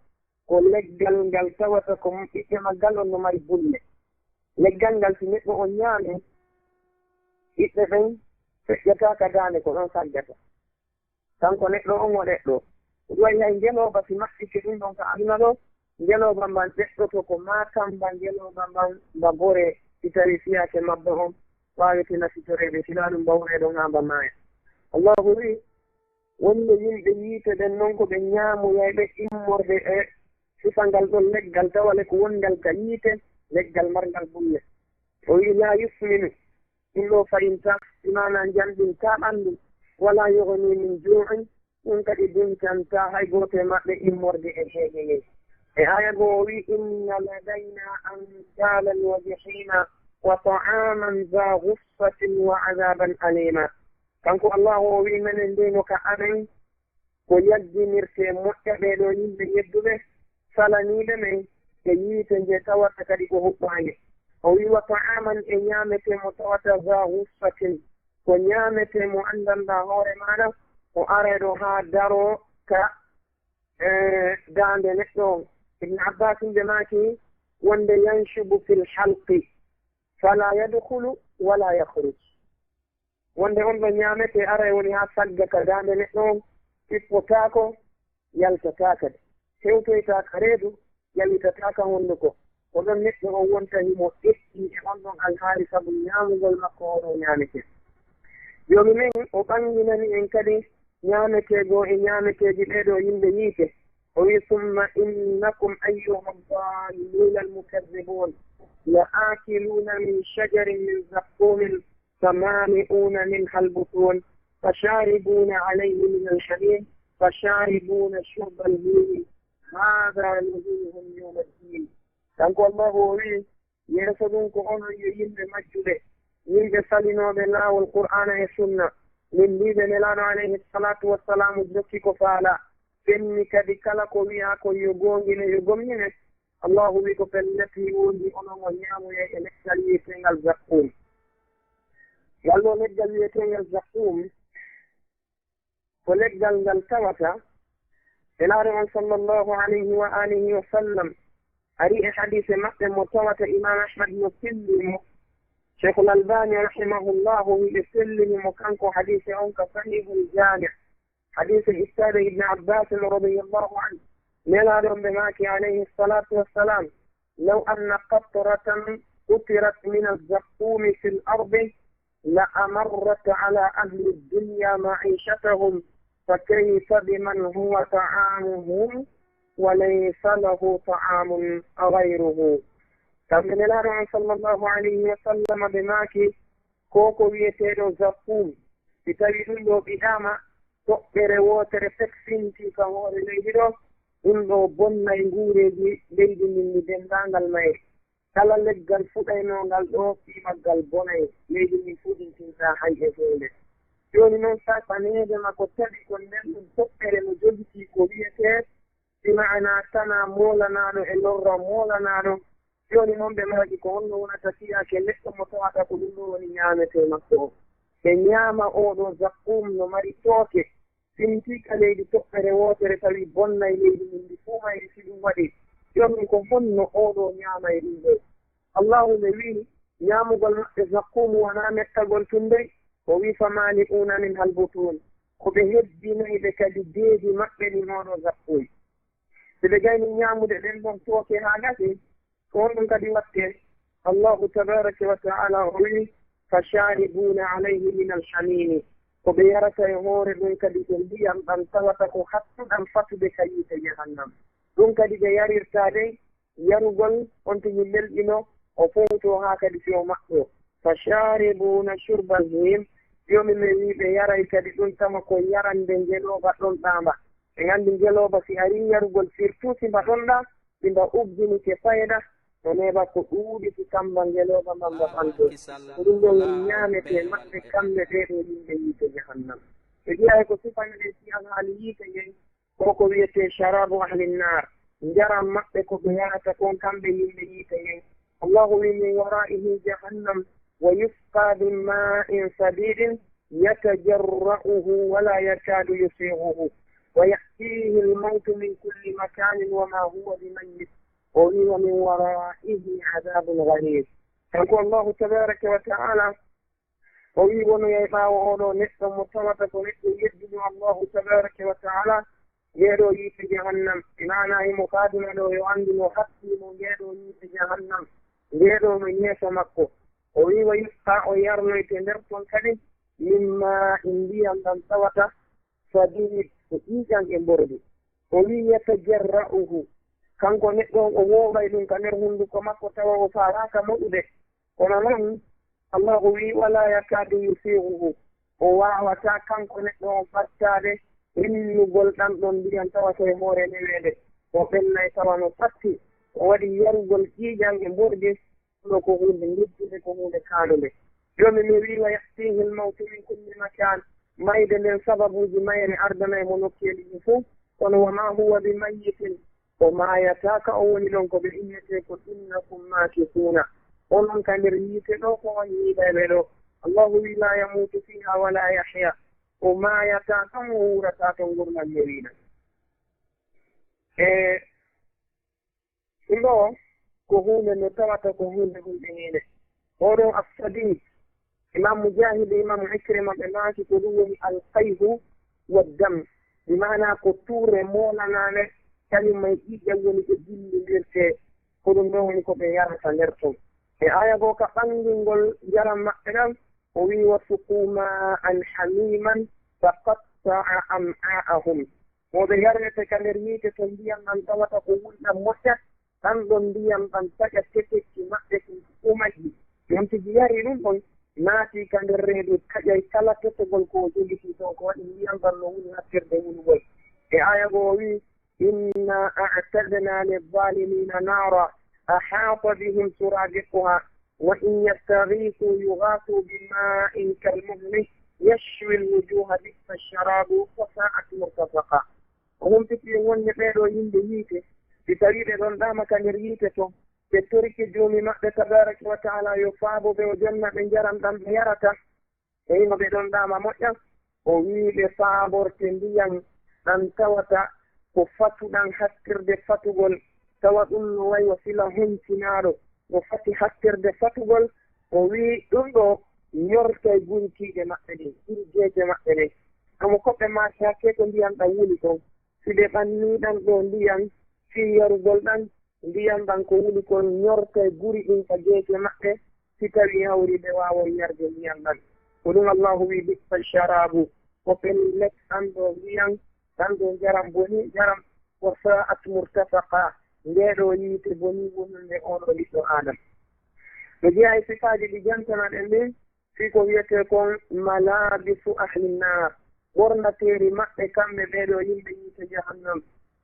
ko leggal ngal tawata ko ɓiɓɓe maggal on no mari bulle. Leggal ngal si neɗɗo on ñaami, ɓiɓɓe ɓen feƴƴataa ka daande, ko ɗon saggata. Kanko neɗɗo on o ɗeɗɗo. Ko ɗum waɗi hay ngelooba si maɓɓike ɗum ɗon ka aduna ɗoo, ngelooba mban ɗeɗɗoto ko maa kamba ngelooba mban mba boree, si tawii fiyaake mabba on waawete nafitoreede, si naa ɗum mba woree ɗon haa mba maaya. Allaahu wi'i, wonde yimɓe yiite ɓen non ko ɓe ñaamoyayɓe immorde e sifa ngal ɗon leggal, tawa le ko wonngal ka yiite, leggal marngal bulle. O wi'i, لا يسمن, ɗum ɗoo fayinta, bi maanaa janɗinta ɓanndu, ولا يغني من جوع, ɗum kadi duñcantaa hay gooto e maɓɓe immorde e heege ngen. E aaya goo o wi'i, إن لدينا أنكالا وجحيما وطعاما ذا غصة وعذابا أليما. Kanko Allaahu o wi'i, menen dey no ka amen ko yagginirtee moƴƴa ɓee ɗoo yimɓe yedduɓe, salaniiɓe men e yiite nge tawata kadi ko huɓɓaange. O wi'i, وطعاما, e ñaametee mo tawata ذا غصة, ko ñaametee mo anndanɗaa hoore maaɗa, o aree ɗoo haa daroo ka, e, daande neɗɗo on. Ibn Abbas ɓe maaki wonde ينشب في الحلق فلا يدخل ولا يخرج. Wonde on ɗon ñaametee aray woni haa sagga ka daande neɗɗo on, sippotaako, yaltataa kadi. Hewtoytaa ka reedu, yalitataa ka honduko. Ko ɗon neɗɗo on wonta himo etti e on ɗon alhaali sabu ñaamugol makko oo ɗoo ñaametee. Joomi men o ɓanginani en kadi ñaametee goo e ñaameteeji ɓee ɗoo yimɓe yiite. O wi'i, ثم إنكم أيها الضالون المكذبون لآكلون من شجر من زقوم فمالئون منها البطون فشاربون عليه من الحميم فشاربون شرب الهيم هذا نزلهم يوم الدين. Kanko Allaahu o wi'i, yeeso ɗum ko onon yo yimɓe majjuɓe, yimɓe salinooɓe laawol Qur'aana e Sunna, Min mbiɓe Nelaaɗo alayhi salatu wassalamu jokki ko faala, fenni kadi kala ko wi'a kon yo goongine, yo gomɗine. Allahu wi ko pellet mi wondi onon o ñaamoyay e leggal wi'eteengal Zaqqum. Ngal ɗo leggal wi'eteengal Zaqqum, ko leggal ngal tawata Nelaaɗo on sallallahu alayhi wa alihi wa sallam ari e hadiise maɓɓe mo tawata Imam Ahmad no fillini mo. Sheikhul Albani rahimahullahu wi ɓe fillini mo kanko hadiise on ka Sahihul Jami'. Hadiise ittaade Ibn Abbas radiyallahu anhu. Nelaaɗo on ɓe maaki alayhi salatu wassalam, لو أن قطرة قطرت من الزقوم في الأرض لأمرت على أهل الدنيا معيشتهم، فكيف بمن هو طعامهم وليس له طعام غيره. Kamɓe Nelaaɗo on sallallahu alayhi wa sallam ɓe maaki, ko ko wi'eteeɗo Zaqqum, si tawi ɗum ɗo ɓiɗaama, toɓɓere wootere pek finti ka hoore leydi ɗo, ɗum ɗo bonnay nguureeji leydi ndin ndi denndaangal mayre. Kala leggal fuɗaynoongal ɗo, fii maggal bonay, leydi ndin fuɗintintaa hay e huunde. Jooni non, safaneede ma ko tawi ko nden ɗum toɓɓere no jogitii ko wi'etee si maanaa tanaa moolanaaɗo e lorra moolanaaɗo. Jooni non ɓe maaki ko honno wonata fiyaake neɗɗo mo tawata ko ɗum ɗo woni ñaametee makko o. Ɓe ñaama oo ɗoo Zaqqum no mari tooke, finti ka leydi toɓɓere wootere tawi bonnay leydi mum ndi fuu mayri si ɗum waɗi. Jooni ko honno oo ɗoo ñaamay ɗum ɗoo? Allahu ɓe wi'i, ñaamugol maɓɓe Zaqqum wonaa mettagol tun dey, o wi'i, فمالئون منها البطون, ko ɓe hebbinayɓe kadi deedi maɓɓe ɗin oo ɗoo Zaqqum. Si ɓe gayni ñaamude ɗen ɗon tooke haa gasi, ko honɗum kadi watte? Allahu tabaraka wa ta'ala o wi'i, فشاربون عليه من الحميم, ko ɓe yarata e hoore ɗum kadi ko ndiyam ɗam tawata ko hattuɗam fatude ka yiite jahannam. Ɗum kadi ɓe yarirta dey, yarugol on tigi lelɗino, o fowto haa kadi si o maɓɓo. فشاربون شرب الهيم, jomi men wi ɓe yaray kadi ɗum tama ko yarande ngelooba ɗon ɗaamba. En anndi ngelooba si arii yarugol, surtout si mba ɗon ɗa, si mba ubbinike fayda, no neeɓa ko ɗuuɗi si kamba ngelooba mba mba ɓanto. Ko ɗum ɗon woni ñaametee maɓɓe kamɓe ɓee ɗoo yimɓe yiite jahannam. Ɓe wi'ay ko sifani ɗen si alhaali yiite ngen, ko ko wi'etee شراب أهل النار, njaram maɓɓe ko ɓe yarata kon kamɓe yimɓe yiite ngen. Allahu wi'i, من ورائه جهنم ويسقى من ماء صديد يتجرعه ولا يكاد يسيغه ويأتيه الموت من كل مكان وما هو بميت, o wi'i, ومن ورائه عذاب غليظ. Kanko Allahu tabaraka wa ta'ala, o wi'i wonoyay ɓaawo oo ɗoo neɗɗo mo tawata ko neɗɗo yedduɗo Allahu tabaraka wa ta'ala, ngee ɗoo yiite jahannam, maanaa himo faaduna ɗoo yo anndu no hakkii mo ngee ɗoo yiite jahannam, ngee ɗoo no yeeso makko. O wi'i, ويسقى, o yarnoyte nder ton kadi, من ماء, ndiyam ɗam tawata, صديد, ko ƴiiƴam e mbordi. O wi'i, يتجرعه, kanko neɗɗo on o wooɓay ɗum ka nder hunnduko makko tawa o faalaaka moɗude. Kono non, Allahu wi'i, ولا يكاد يسيغه, o waawataa kanko neɗɗo on ɓattaade rinnugol ɗam ɗon ndiyam tawa ko e hoore neweende. O ɓennay tawa no fatti, o waɗi yarugol ƴiiƴam e mbordi, ɗo ko huunde ngeddude, ko huunde kaalunde. Jomi mi wi'i, ويأتيه الموت من كل مكان, mayde nden sababuuji mayre ardanay mo nokkeeli ɗi fuu, kono وما هو بميت, o maayataa ka o woni ɗon, ko ɓe innetee ko إنكم ماكثون. Onon ka nder yiite ɗoo ko on yiilayɓe ɗoo. Allahu wi'i, لا يموت فيها ولا يحيا, o maayataa ton, o wuurataa ton ngurndan newindan. E ɗum ɗoo ko huunde nde tawata ko huunde hulɓiniinde. Oo ɗoo As-Sadiid, Imam Mujaahid e Imam Ikrima ɓe maaki ko ɗum woni القيح والدم, bi maanaa ko tuurre moolanaande, kañum e ƴiiƴam woni ko jillondirtee, ko ɗum ɗoo woni ko ɓe yarata nder ton. E aaya goo ka ɓanngingol njaram maɓɓe ɗam, o wi'i, وسقوا ماء حميما فقطع أمعاءهم. Mo ɓe yarnete ka nder yiite ton ndiyam ɗam tawata ko wulɗam moƴƴa, ɗam ɗon ndiyam ɗam taƴa tetekki maɓɓe ɗin fow majji. Ɗum tigi yari ɗum ɗon, naati ka nder reedu, taƴay kala tetogol ko o jogitii ton, ko waɗi ndiyam ɗam no wuli hattirde wulugol. E aaya goo o wi'i, إنا أعتدنا للظالمين نارا أحاط بهم سرادقها وإن يستغيثوا يغاثوا بماء كالمهل يشوي الوجوه بئس الشراب وساءت مرتفقا. O humpiti e wonde ɓee ɗoo yimɓe yiite, si tawii ɓe ɗonɗaama ka nder yiite ton, ɓe torike Joomi maɓɓe tabaaraka wa ta'ala yo faabo ɓe, o jonna ɓe njaram ɗam ɓe yarata, e hino ɓe ɗonɗaama moƴƴa, o wi'i ɓe faaborte ndiyan ɗan tawata ko fatuɗan hattirde fatugol, tawa ɗun no way wa sila honcinaaɗo, o fati hattirde fatugol, o wi'i ɗun ɗoo ñortay guri kiiɗe maɓɓe ɗin, guri geece maɓɓe ɗin. Omo koɓɓe maaki hakkee ko ndiyan ɗan wuli kon. Si ɓe ɓannii ɗan ɗoo ndiyan fii yarugol ɗan, ndiyan ɗan ko wuli kon ñortay guri ɗin ka geece maɓɓe, si tawii hawri ɓe waaway yarde ndiyan ɗan. Ko ɗun Allaahu wi'i, "Bi'sa sharaabu," ko pellet ɗan ɗoo ndiyan, ɗan ɗoo njaram bonii njaram, "wa sa'at murtafaqa," ndee ɗoo yiite bonii wonunde oo ɗoo ɓiɗɗo Aadama. No jeyaa e sifaaji ɗi jantanɗen ɗin, fii ko wi'etee kon malaabisu ahli nnaar, ɓornateeri maɓɓe kamɓe ɓee ɗoo yimɓe yiite jahannam.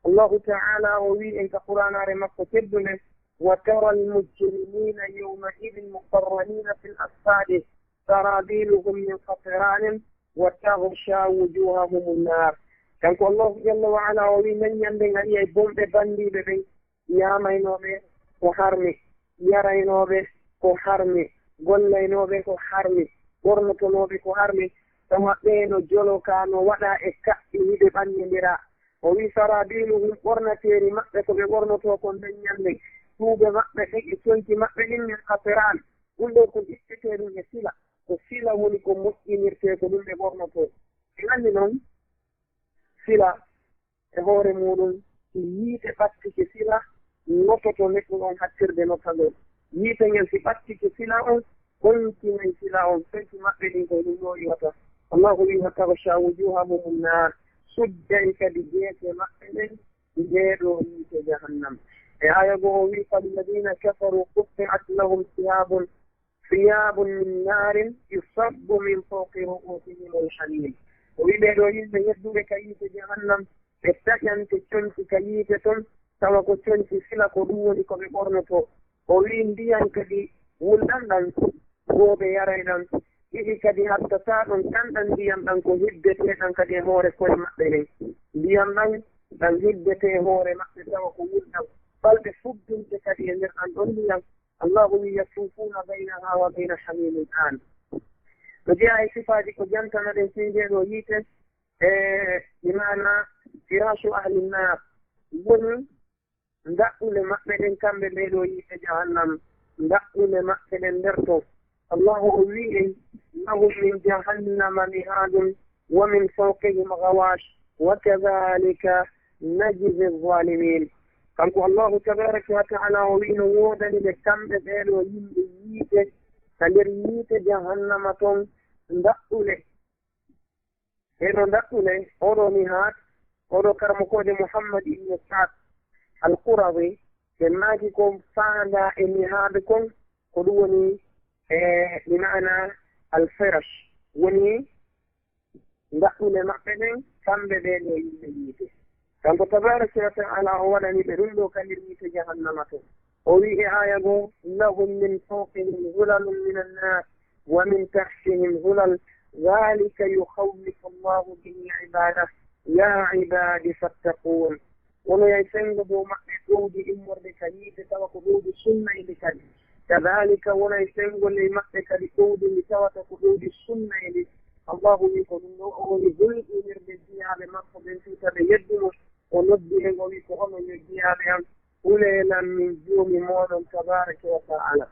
Allaahu ta'ala o wi'i en ka Qur'aanaare makko teddunde, "Wa tara al-mujrimina yawma idhin muqarranina fil asfadi, sarabiluhum min qatranin, wa taghsha wujuhahum an-nar." Kanko Allaahu jalla wa ala o wi'i, men ñande ngaɗi ay bonɓe banndiiɓe ɓen, ñaamaynooɓe ko harmi, yaraynooɓe ko harmi, gollaynooɓe ko harmi, ɓornotonooɓe ko harmi, tawa ɓee no jolokaa, no waɗaa e kaɓɓi, hiɓe ɓannindira. O wi'i, "Sarabiluhum," ɓornateeri maɓɓe, ko ɓe ɓornotoo kon nden ñande, tuuɓe maɓɓe ɗen e conci maɓɓe ɗin, min qatiran, ɗun ɗoo ko ittetee ɗun e sila, ko sila woni ko moƴƴinirtee ko ɗun ɓe ɓornotoo. En anndi non, sila e hoore muuɗum, si yiite ɓattike sila, nototo neɗɗo on hattirde notagol. Yiite ngen si ɓattike sila on, honkinay sila on, fenti maɓɓe ɗin ko ɗum ɗo iwata. Allahu wi, "Wa taghsha wujuhahum an-nar," sudday kadi geese maɓɓe ɗen, ɗee ɗo yiite jahannam. E aaya goo o wi, "Falladhina kafaru qutti'at lahum thiyabun ثياب من نار يصب من فوق رؤوسهم الحميم." O wi'i ɓee ɗoo yimɓe yedduɓe ka yiite jahannam, ɓe taƴante conci ka yiite ton, tawa ko conci sila, ko ɗum woni ko ɓe ɓornotoo. O wi'i ndiyan kadi wulɗan ɗan, goo ɓe yaray ɗan, ɗiɗi kadi hattataa ɗon, ɗan ɗan ndiyan ɗan ko hibbetee ɗan kadi e hoore ko'e maɓɓe ɗen. Ndiyan ɗan, ɗan hibbetee hoore maɓɓe, tawa ko wulɗan. Balɗe fubbinte kadi e nder ɗan ɗon ndiyan, Allahu wi, "Yatufuuna baynaha wa bayna hamimin an." No jeyaa e sifaaji ko jantanaɗen fii ndee ɗoo yiite, e bi maana firashu ahli nnar, woni ndaɓɓule maɓɓe ɗen kamɓe ɓee ɗoo yiite jahannam, ndaɓɓule maɓɓe ɗen nder ton. Allahu o wi'i en, "Lahum min jahannama mihadun wa min fawqihim ghawash, wa kadhalika najzi zalimin." Kanko Allahu tabaraka wa ta'ala o wi'i no woodani ɓe kamɓe ɓee ɗoo yimɓe yiite, ka nder yiite jahannama ton, ndaɓɓule. Ɗee ɗoo ndaɓɓule, oo ɗoo mihad, oo ɗoo karamokoojo Muhammad ibn Sa'd al-Qurazi, ɓe maaki ko faandaa e mihad kon, ko ɗum woni, e, bi maana al-firash, woni ndaɓɓule maɓɓe ɗen, kamɓe ɓee ɗoo yimɓe yiite. Kanko tabaraka wa ta'ala o waɗani ɓe ɗum ɗoo ka nder yiite jahannama ton. O wi'i e aaya goo, "Lahum min fawqihim zulalun minan nar, wa min tahtihim zulal, dhalika yukhawwifu Allahu bihi ibadah, ya ibadi fattaqun." Wonoyay senngo dow maɓɓe ɗowdi immorde ka yiite, tawa ko ɗowdi sunnayndi kadi. Kadhalika wonay senngo ley maɓɓe kadi ɗowdi ndi tawata ko ɗowdi sunnayndi. Allahu wi ko ɗum ɗoo o woni hulɓinirde jiyaaɓe makko ɓen fii ta ɓe yeddu mo. O noddi ɓe, o wi, "Ko onon yo jiyaaɓe am, hulee lan min Joomi mooɗon tabaraka wa ta'ala."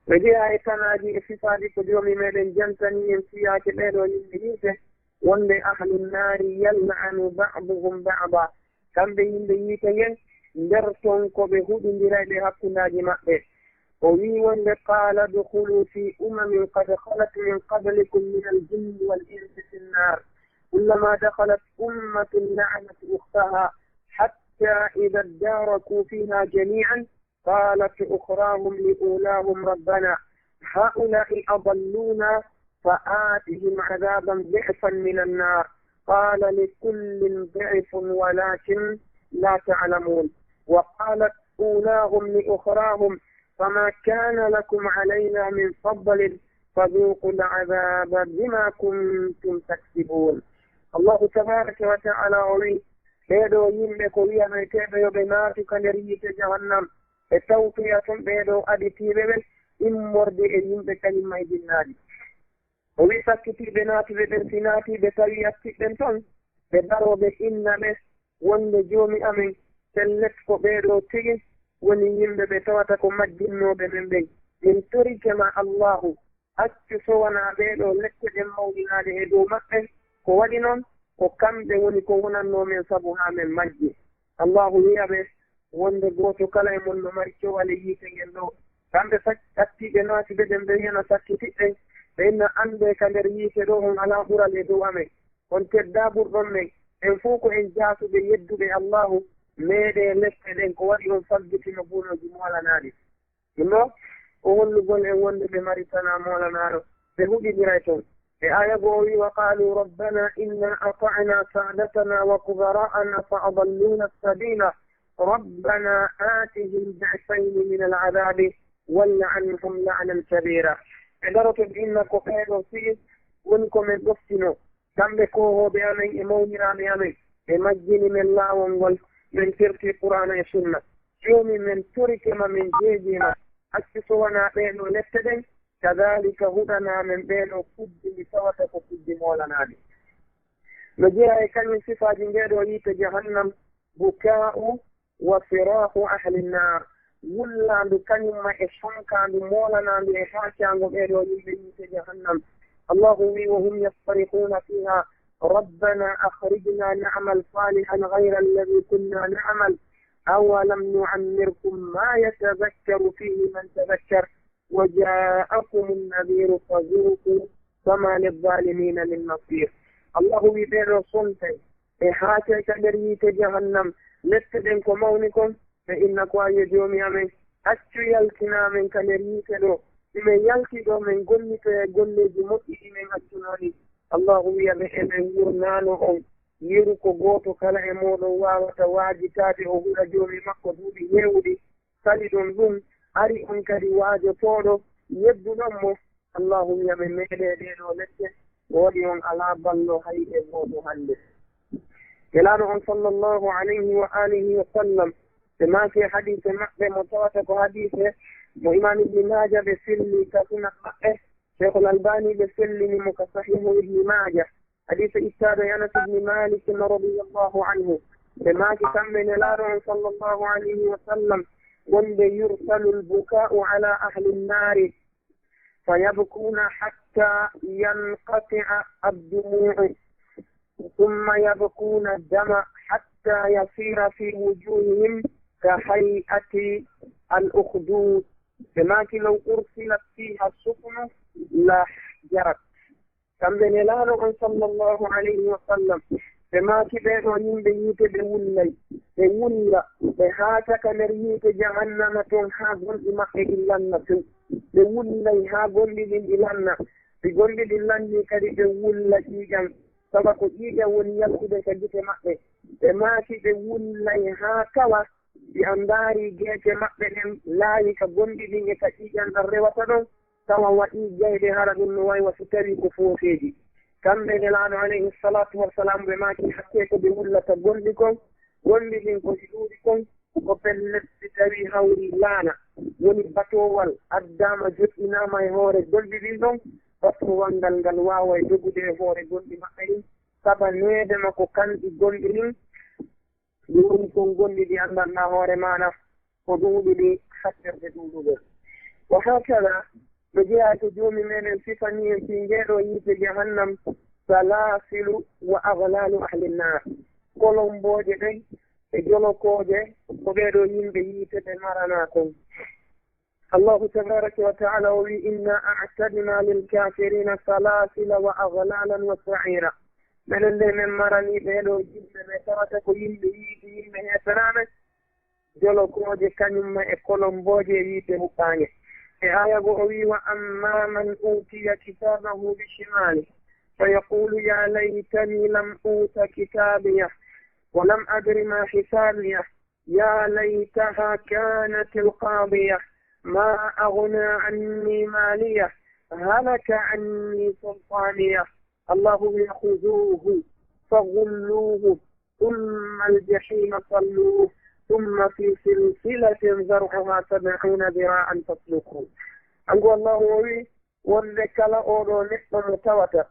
Ɓe jeyaa e tanaaji e sifaaji ko Joomi meɗen jantani en fii yaake ɓee ɗoo yimɓe yiite, wonde ahlu nnaari yal'anu ba'duhum ba'da, kamɓe yimɓe yiite ngen, nder ton ko ɓe huɗindirayɓe hakkundeeji maɓɓe. O wi'i wonde, "Qala udkhulu fi umamin qad khalat min qablikum min al-jinni wal insi fi nnar. Kullama dakhalat ummatun la'anat ukhtaha hatta idha daraku fiha jami'an qalat ukhrahum li ulahum rabbana ha'ula'i adalluna fa'atihim adhaban dhi'fan min an-nar. Qala likullin dhi'fun walakin la ta'lamun. Wa qalat ulahum li ukhrahum fama kana lakum alayna min fadlin فذوقوا العذاب بما كنتم تكسبون. Allahu tabaraka wa ta'ala o wi, ɓee ɗoo yimɓe ko wi'anoyteeɓe yo ɓe naatu ka nder yiite jahannam, ɓe tawtoya ton ɓee ɗoo aditiiɓe ɓen immorde e yimɓe kañum e jinnaaji. O wi sakkitiiɓe naatuɓe ɓen, si naatii ɓe tawi yattiɓɓen ton, ɓe daroo ɓe inna ɓe wonde, Joomi amen, pellet ko ɓee ɗoo tigi woni yimɓe ɓe tawata ko majjinnooɓe men ɓen. Min torike ma Allaahu, accu so wanaa ɓee ɗoo lette ɗen mawninaade e dow maɓɓe. Ko waɗi non, ko kamɓe woni ko wonannoo men sabu haa men majji. Allaahu wi'a ɓe, wonde gooto kala e mon no mari cowale yiite ngen ɗoo. Kamɓe sak-, ɓattiiɓe naatuɓe ɓen, ɓe wi'ana sakkitiiɓe ɓen, ɓe inna, Anndee ka nder yiite ɗoo on alaa ɓural e dow amen. On teddaa ɓurɗon men. En fow ko en jaasuɓe yedduɓe Allaahu, meeɗee lette ɗen, ko waɗi on faggitino buunooji moolanaaɗi. Ɗum ɗoo, ko hollugol en wonde ɓe mari tanaa moolanaaɗo, ɓe huɗindiray ton. E aaya goo o wi, وقالوا ربنا إنا أطعنا سادتنا وكبراءنا فأضلونا السبيلا ربنا آتهم ضعفين من العذاب والعنهم لعنا كبيرا. Ɓe daroto ɓe inna ko ɓee ɗoo sigi woni ko men ɗoftinoo, kamɓe koohooɓe amen e mawniraaɓe amen, ɓe majjini men laawol ngol, men terti Qur'aana e Sunna. Joomi, men torike ma, men jeejii ma, accu so wanaa ɓee ɗoo lette ɗen, kadaalika huɗanaa men ɓee ɗoo kuddi ndi tawata ko kuddi moolanaaɗi. No jeyaa e kañum sifaaji ndee ɗoo yiite jahannam, bukaa'u wa firaahu ahli nnaar, wullaandu kañum ma e sonkaandu moolanaandu e haacaango ɓee ɗoo yimɓe yiite jahannam. Allahu wi, وهم يصطرخون فيها ربنا أخرجنا نعمل صالحا غير الذي كنا نعمل أولم نعمركم ما يتذكر فيه من تذكر وجاءكم النذير فذوقوا فما للظالمين من نصير. Allahu wi, ɓee ɗoo sontay e haacay ka nder yiite jahannam, lette ɗen ko mawni kon, ɓe inna ko, Ayyo Joomi amen, accu yaltinaa men ka nder yiite ɗoo, si men yaltii ɗoo men gollitoya e golleeji moƴƴi ɗi men accunoo ɗin. Allahu wi'a ɓe, e men wurnaano on yeru ko gooto kala e mooɗon waawata waajitaade o hula Joomi makko duuɓi heewuɗi, sali ɗon ɗum, ari on kadi waajotooɗo, yedduɗon mo. Allahu wi'a ɓe, meeɗee ɗee ɗoo lette, ko waɗi on alaa ballo hay e gooto hannde. Nelaaɗo on sallallahu alayhi wa alihi wa sallam, ɓe maaki e hadiise maɓɓe mo tawata ko hadiise mo Imaam Ibni Maaja ɓe filli ka Sunan maɓɓe, Sheikhul Albani ɓe sellini mo ka Sahihu Ibni Maaja. Hadiise ittaaɗo e Anas ibni Malik radiyallahu anhu. Ɓe maaki kamɓe Nelaaɗo on sallallahu alayhi wa sallam wonde, يرسل البكاء على أهل النار فيبكون حتى ينقطع الدموع ثم يبكون الدم حتى يصير في وجوههم كهيئة الأخدود. Ɓe maaki, لو أرسلت فيها السفن لهجرت. Kamɓe Nelaaɗo on sallallahu alayhi wa sallam, ɓe maaki ɓee ɗoo yimɓe yiite ɓe wullay, ɓe wulla, ɓe haata ka nder yiite jahannama ton haa gonɗi maɓɓe ɗin lanna few. Ɓe wullay haa gonɗi ɗin ɗi lanna. Si gonɗi ɗin lannii kadi ɓe wulla ƴiiƴan, saba ko ƴiiƴan woni yaltude ka gite maɓɓe. Ɓe maaki ɓe wullay haa tawa Si a ndaarii geece maɓɓe ɗen laayi ka gonɗi ɗin e ka ƴiiƴan ɗan rewata ɗon, tawa waɗii jayɗe hara ɗum no way wa si tawii ko fooseeji. Kamɓe Nelaaɗo alayhi salaatu wa salaam ɓe maaki hakkee ko ɓe wullata gonɗi kon, gonɗi ɗin ko ɗi ɗuuɗi kon, ko pellet si tawii hawrii laana, woni batoowal addaama joɗɗinaama e hoore gonɗi ɗin ɗon, batoowal ngal ngal waaway dogude e hoore gonɗi maɓɓe ɗin, saba needema ko kanɗi gonɗi ɗin, ɗi woni kon gonɗi ɗi anndanɗaa hoore maaɗa, ko ɗuuɗuɗi hakkerde ɗuuɗugol. Wa hakada, no jeyaa ko Joomi meɗen sifani en fii ngeeɗoo yiite jahannam, salasilu wa aglalu ahli nnar, kolombooje ɗen e jolokooje ko ɓee ɗoo yimɓe yiite ɓe maranaa kon. Allahu tabaraka wa taala o wi, إنا أعتدنا للكافرين سلاسل وأغلالا وسعيرا. Menen de men marani ɓee ɗoo yimɓe ɓe tawata ko yimɓe yiide, yimɓe heeferaaɓe, jolokooje kañum ma e kolombooje e yiite huɓɓaange. E aaya goo o wi, وأما من أوتي كتابه بشماله فيقول يا ليتني لم أوت كتابيه ولم أدر ما حسابيه يا ليتها كانت القاضية ما أغنى عني ماليه هلك عني سلطانيه. الله يقول: خذوه فغلوه ثم الجحيم صلوه ثم في سلسلة ذرعها سبعون ذراعا فاسلكوه. Kanko Allahu o wi wonde kala oɗo neɗɗo mo tawata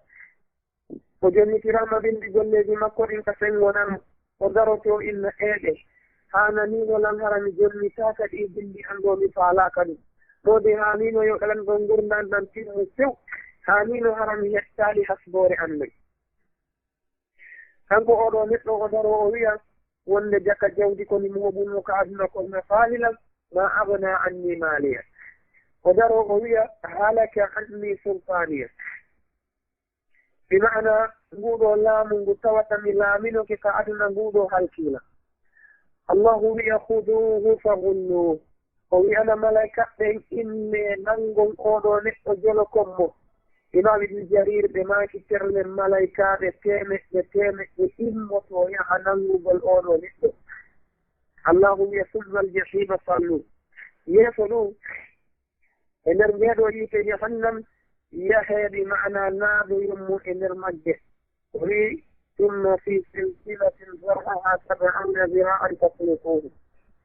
o jonnitiraama binndi golleeji makko ɗin ka senngo nano, o daroto inna eeɗe, haananiino lan hara mi jonnitaaka ɗii binndi an ɗoo, mi faalaaka ɗum. Moodi haaniino yo ɗan ɗon ngurndan ɗan timmu few, haaniino hara mi hettaali hasboore an nden. Kanko oɗo neɗɗo o daro o wiya wonde jaka jawdi ko mi mooɓuno ka aduna ko na faali lan, ma aghna anni maliya. O daro o wiya halaka anni sultaniya. Bi ma'ana nguɗo laamu ngu tawata mi laaminoke ka aduna nguɗo halkiila. Allahu wiya khuduhu fa ghulluhu. O wi'ana malaika ɓen inne nangon oɗo neɗɗo jolokon mo. Imam Ibn Jarir ɓe maaki terle malaikaaɓe teemeɗɗe teemeɗɗe immoto yaha nangugol oɗo neɗɗo. Allahu wiya summa aljahima sallu. Yeeso ɗum e nder ndeɗo yiite jahannam yaheeɓe ma'ana naadoyon mo e nder magge. O wi'i summa fi silsilatin zar'uha sab'una zira'an faslukuhu.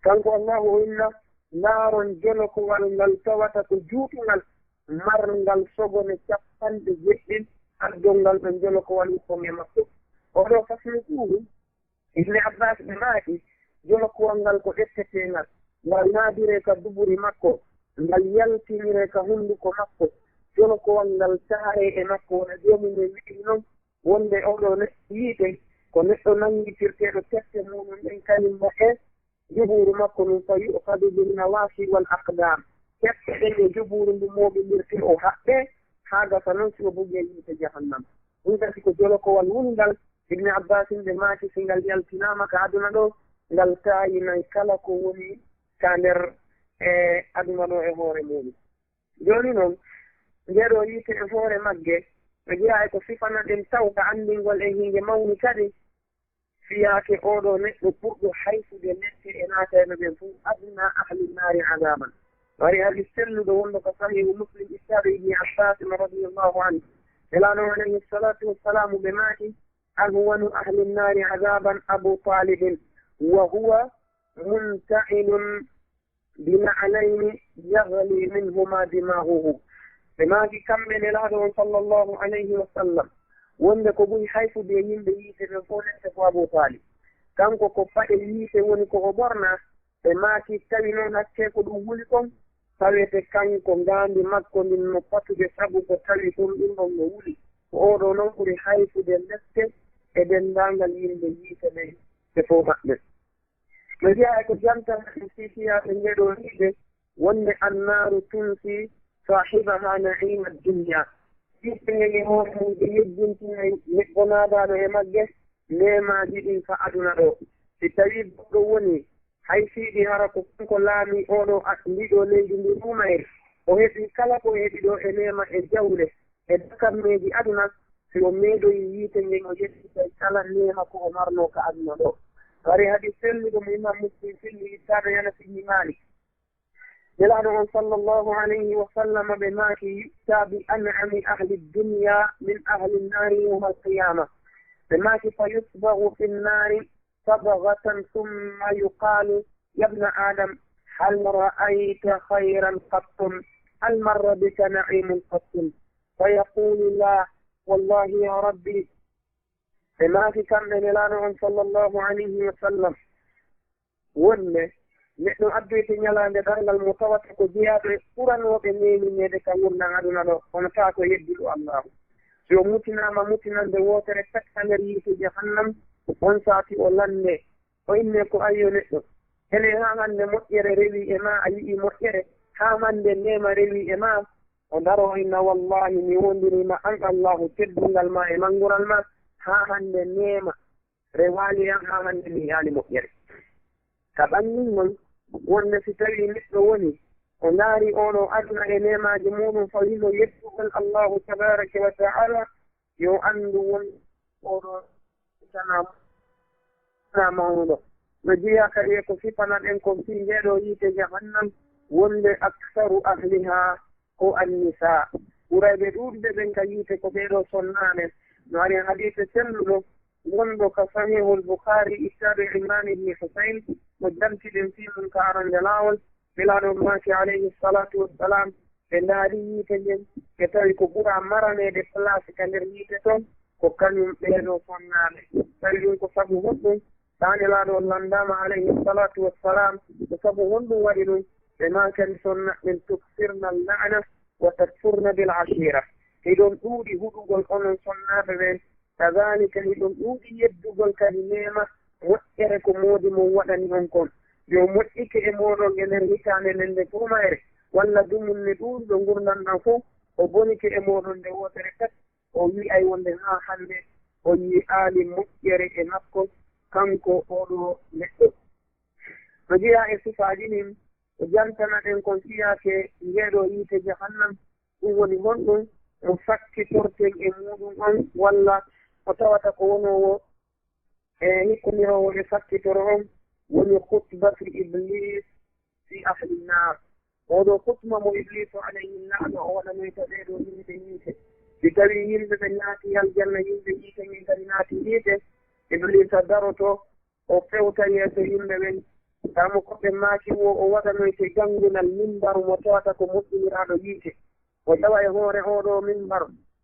Kanko Allahu o inna ndaaron jolokowal ngal tawata ko juutungal marngal sogone capanɗe jeɗɗin addol ngal ɗon jolokowal wuppon e makko. Oɗo faslukuhu Ibn Abbas ɓe maaki jolokowal ngal ko ƴetteteengal ngal naadire ka duburi makko ngal yaltinire ka hunduko makko jolokowal ngal taare e makko wona joomi nde wi'i non wonde oɗo neɗɗo yiite ko neɗɗo nanngitirteeɗo tefte muɗum ɗen kalimma e jubuuru makko ndun fa yu'khadhu bin nawasi wal aqdam tefte ɗen e jubuuru ndun mooɓindirte o haɓɓe haa gasa non si o buge yiite jahannama ɗum kadi ko jolokowal woni ngal Ibn Abbasin ɓe maaki si ngal yaltinaama ka aduna ɗo ngal taayinay kala ko woni ka nder e aduna ɗo e hoore muɗum. Jooni non nde ɗo yiite e hoore magge no jeyaa e ko sifana ɗen taw ka anndingol en hinge mawni kadi fiyaake oɗo neɗɗo ɓurɗo hayfude lepte e naatayɓe ɓen fof aduna ahli nnaari adaban. Wari hadis selluɗo wonɗo ko sahihu Muslim ittaaɗo Ibni Abbasin radiyallahu anhu. Nelaaɗo alayhi salatu wassalamu ɓe maaki أهون أهل النار عذابا أبو طالب وهو منتعل بنعلين يغلي منهما دماغه. Ɓe maaki kamɓe Nelaaɗo on sallallahu alayhi wa sallam wonde ko ɓuri hayfude e yimɓe yiite ɓen fof lepte ko Abu Talib. Kanko ko paɗe yiite woni ko o ɓorna. Ɓe maaki tawi noon hakkee ko ɗum wuli kon, tawete kanko ngaandi makko ndin no fatude sabu ko tawi kon ɗum ɗon no wuli. Ko oɗo noon ɓuri hayfude lepte e denndaangal yimɓe yiite ɓen ɓe fof maɓɓe. No jeyaa e ko jantal en fii fiyaaɓe ngeɗo wiide wonde annaaru tunsi saahibaha na'iima dunya. Yiite ngen e hoore mum ɓe yeddintinay neɗɗo naadaaɗo e magge neemaaji ɗin ka aduna ɗo. Si tawii goɗɗo woni Hay siidi hara ko kanko laamii oɗo ndiɗo leydi ndi ruumayri, o heɓii kala ko heɓi ɗo e neema e jawle e dakammeeji aduna, si o meedoyii yiite ngen o yettitay kala neema ko o marnoo ka aduna ɗo. Wari hadis selluɗo mo Imam Muslim filli ittaaɗo e Anas ibni Malik. Nelaaɗo on sallallahu alayhi wa sallam ɓe maaki yu'ta bi an'ami ahli dunya min ahli nnaari yawma alqiyama. Ɓe maaki fa yusbagu fi nnaari صبغة ثم يقال يا ابن آدم هل رأيت خيرا قط؟ هل مر بك نعيم قط؟ فيقول لا والله يا ربي. Ɓe maaki kamɓe Nelaaɗo on sallallahu alayhi wa sallam wonde neɗɗo addoyte ñalaande darngal mo tawata ko jeyaaɗo e ɓuranooɓe neemineede ka ngurndan aduna ɗo, kono taa ko yedduɗo Allaahu. Si o mutinaama mutinande wootere pet ka nder yiite jahannam, on saati o lannde, o inne ko ayyo neɗɗo, ene haa hannde moƴƴere rewii e maa, a yi'ii moƴƴere, haa hannde neema rewii e maa? O daro o inna wallaahi mi woondiriima an Allaahu teddungal maa e manngural maa, haa hannde neema rewaali an haa hannde mi yi'aali moƴƴere. Ka ɓanngingol wonde si tawii neɗɗo woni o ndaari oo ɗoo aduna e neemaaji muuɗum fawii mo yeddugol Allaahu tabaaraka wa ta'aala, yo anndu won oo ɗoo tanaa tanaa mawnuɗo. No jeyaa kadi e ko sifanaɗen kon fii ndee ɗoo yiite jahannam wonde aksaru ahlihaa ko annisaa. Ɓurayɓe ɗuuɗude ɓen ka yiite ko ɓee ɗoo sonnaaɓe. No ari hadiise selluɗo, wonɗo ka Sahihul Bukhari, ittaaɗo e Imran ibn Husayn, mo jantiɗen fii mun ka arande laawol, Nelaaɗo on maaki, alayhi salatu wassalam, ɓe ndaari yiite ngen, ɓe tawi ko ɓura maraneede place ka nder yiite ton, ko kañum ɓee ɗoo sonnaaɓe. Tawi ɗum ko sabu honɗum? Taa Nelaaɗo on lanndaama, alayhi salatu wassalam, ko sabu honɗum waɗi ɗum? Ɓe maakani, sonnaaɓe ɓen, tuksirna al-la'na wa takfurna bil ashira. Hiɗon ɗuuɗi huɗugol onon sonnaaɓe ɓen, kadhalika hiɗon ɗuuɗi yeddugol kadi neema moƴƴere ko moodi mon waɗani on kon. Yo moƴƴike e mooɗon e nder hitaande nden nde fow mayre, walla dumunne ɗuuɗuɗo ngurndan ɗan fow, o bonike e mooɗon nde wootere pet, o wi'ay wonde haa hannde o yi'aali moƴƴere e makko, kanko oo ɗoo neɗɗo. No jeyaa e sifaaji ɗin, o jantana ɗen kon fiyaake ngee ɗoo yiite jahannam, ɗum woni honɗum mo sakkitorten e muuɗum on, walla mo tawata ko wonoowo e hikkondiroowo e sakkitoro on, woni khutbatu Iblis fi ahli nnar. Oo ɗoo khutba mo Ibliisu alayhi la'na o waɗanoyta ɓee ɗoo yimɓe yiite. Si tawii yimɓe ɓe naati aljanna, yimɓe yiite ɓen kadi naati yiite, Ibliisa daroto, o fewta yeeso yimɓe ɓen. Taa mo ko ɓe maaki wo o waɗanoyte janngunal minbaru mo tawata ko moƴƴiniraaɗo yiite. O ƴawa e hoore oo ɗoo minbar,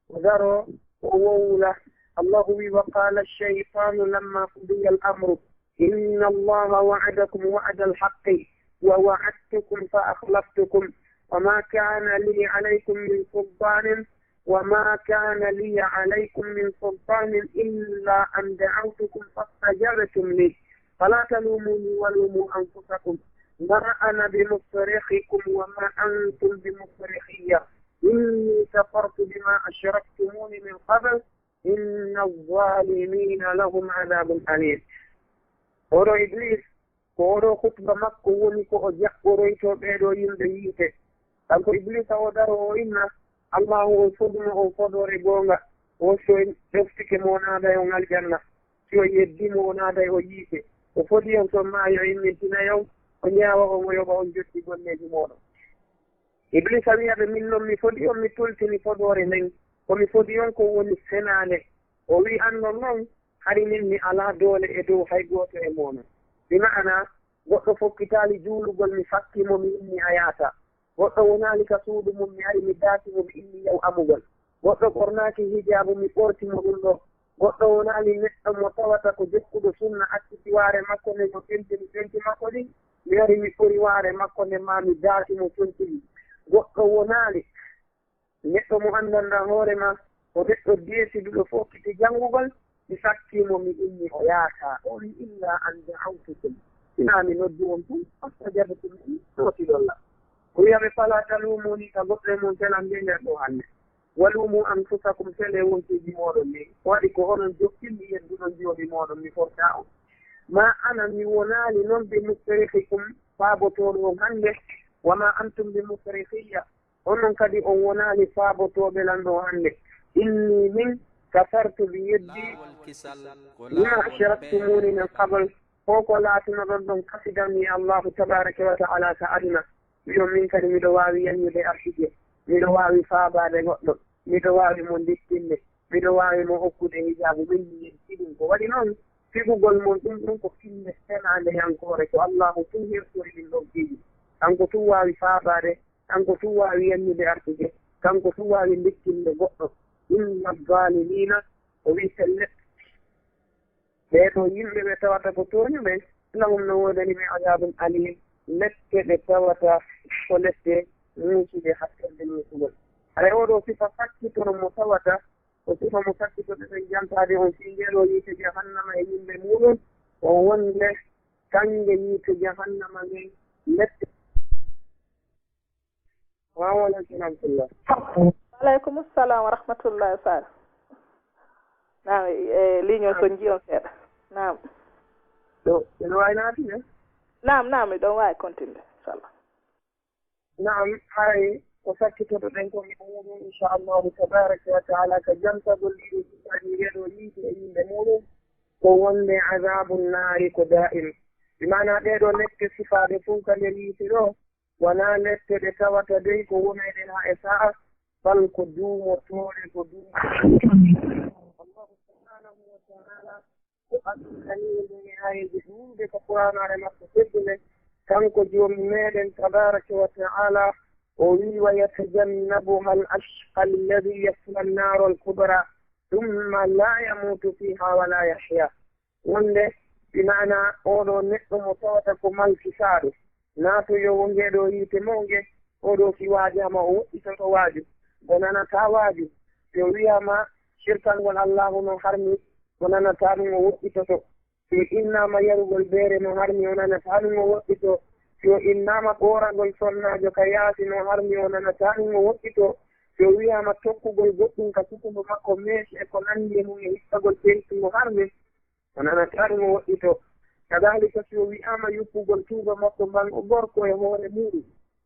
o daroo, o wowla. Allahu wi'i, وقال الشيطان لما قضي الأمر إن الله وعدكم وعد الحق ووعدتكم فأخلفتكم وما كان لي عليكم من سلطان وما كان لي عليكم من سلطان إلا أن دعوتكم فاستجبتم لي فلا تلوموني ولوموا أنفسكم ما أنا بمصرخكم وما أنتم بمصرخي إني كفرت بما أشركتموني من قبل إن الظالمين لهم عذاب أليم. Hoore Iblis Ko oo ɗoo khutba makko woni ko o jaɓɓoroytoo ɓee ɗoo yimɓe yiite. Kanko Ibliisa o daroo o inna, Allaahu on foduno on fodoore goonga, o si o ɗoftike mo o naaday on aljanna, si o yeddi mo o naaday on yiite. O fodi on ton maa yo immintinay on, o ñaawa on o yoɓa on joddi golleeji mooɗon. Ibliisa wi'a ɓe, min non mi fodi on, mi toltini fodoore nden. Ko mi fodi on kon woni senaande. O wi'anno non, hari min mi alaa doole e dow hay gooto e mooɗon. Bi ma'ana, goɗɗo fokkitaali juulugol, mi fakki mo, mi inni a yaataa. Goɗɗo wonaali ka suudu mun, mi ari mi daaki mo, mi inni yaw amugol. Goɗɗo ɓornaaki hijaabu, mi ɓorti mo ɗum ɗoo. Goɗɗo wonaali neɗɗo mo tawata ko jokkuɗo sunna, acci siwaare makko nden, o fentini fenti makko ɗin, mi ari mi ɓori waare makko nden, maa mi daaki mo fenti ɗin. Goɗɗo wonaali neɗɗo mo anndanɗaa hoore maa, ko neɗɗo deesiɗuɗo fokkiti janngugol, mi sakkii mo, mi inni o yaataa. O wi'i, illaa an da'awtukum, sinaa mi noddi on tun, fastajabtum li, nootiɗon lan. O wi'a ɓe, falaa taluumuunii, ka goɗɗo e mon felan nde nder ɗoo hannde. Waluumu anfusakum, felee wonkiiji mooɗon ɗin. Ko waɗi ko onon jokkinmi yedduɗon joomi mooɗon, mi fortaa on. Maa ana, mi wonaali non bi musrikhikum, faabotooɗo on hannde, wa maa antum bi musrikhiyya, onon kadi on wonaali faabotooɓe lan ɗoo hannde. Inni min kafartu, mi yeddi, bima ashraktumuuni min qabl, ko ko laatinoɗon ɗon kafidan mi Allaahu tabaaraka wa ta'aalaa ka aduna. Wi'on min kadi miɗo waawi yanñude arsike, miɗo waawi faabaade goɗɗo, miɗo waawi mo ndittinde, miɗo waawi mo okkude hijaabu, min mi yeddi ɗum. Ko waɗi non, figugol mon ɗum, ɗum ko finde senaande yankoore, ko Allaahu tun hertori ɗin ɗon piiji. Kanko tun waawi faabaade, kanko tun waawi yanñude arsike, kanko tun waawi ndittinde goɗɗo. Inna zaalimiina, o wi'i pellet, ɓee ɗoo yimɓe ɓe tawata ko tooñuɓe, lahum no woodani ɓe azaabun aliim, lette ɗe tawata ko lette muusuɗe, hakkorde muusugol. Haray oo ɗoo sifa sakkitoro mo tawata ko sifa mo sakkitoɗen jantaade on fii ngee ɗoo yiite jahannama e yimɓe muuɗum, ko wonde kannge yiite jahannama ngen lette. Salaamu aleykum wa rahmatullah. Wa aleykum salam wa rahmatullah, Saar. Naam, e ligne on, so njiyon seeɗa. Naam. Ɗo, ene waawi naatde? Naam, naam, miɗon waawi continue, inchallah. Naam, haray ko sakkitotoɗen kon e muuɗum, inchallahu tabaraka wa taala, ka jantagol ɗiɗo sifaaji ngee ɗoo yiite e yimɓe muuɗum, ko wonde azaabu naari ko daa'im. Bi maanaa ɗee ɗoo lette sifaaɗe fow ka nder yiite ɗoo, wanaa lette ɗe tawata dey ko wonayɗe haa e sa'a, Bal ko duumotoore, ko duumotoore. Allahu subhanahu wa ta'ala ko adduɗaniiɗo e aayaaji ɗuuɗuɗe ka Qur'aanaare makko teddunde, kanko Joomi meɗen tabaaraka wa ta'ala, o wi'i, "Wa yatajannabuha al-ashqa alladhi yasla an-nara al-kubra, thumma la yamutu fiha wa la yahya." Wonde, bi maana, oɗo neɗɗo mo tawata ko malkisaaɗo, naatoyoowo ngeɗo yiite mawnge, oɗo si waajaama o woɗɗitoto waaju, o nanataa waaju. Si o wi'aama sirkangol Allaahu no harmi, o nanataa ɗum o woɗɗitoto. Si o innaama yarugol beere no harmi, o nanataa ɗum o woɗɗito. Si o innaama ɓooragol sonnaajo ka yaasi no harmi, o nanataa ɗum o woɗɗito. Si o wi'aama tokkugol goɗɗum ka sukundu makko, meesi e ko nanndi e mum e hittagol penti no harmi, o nanataa ɗum o woɗɗito. Kadaalika, si o wi'aama yuppugol tuuba makko mban o gorko e hoore muuɗum,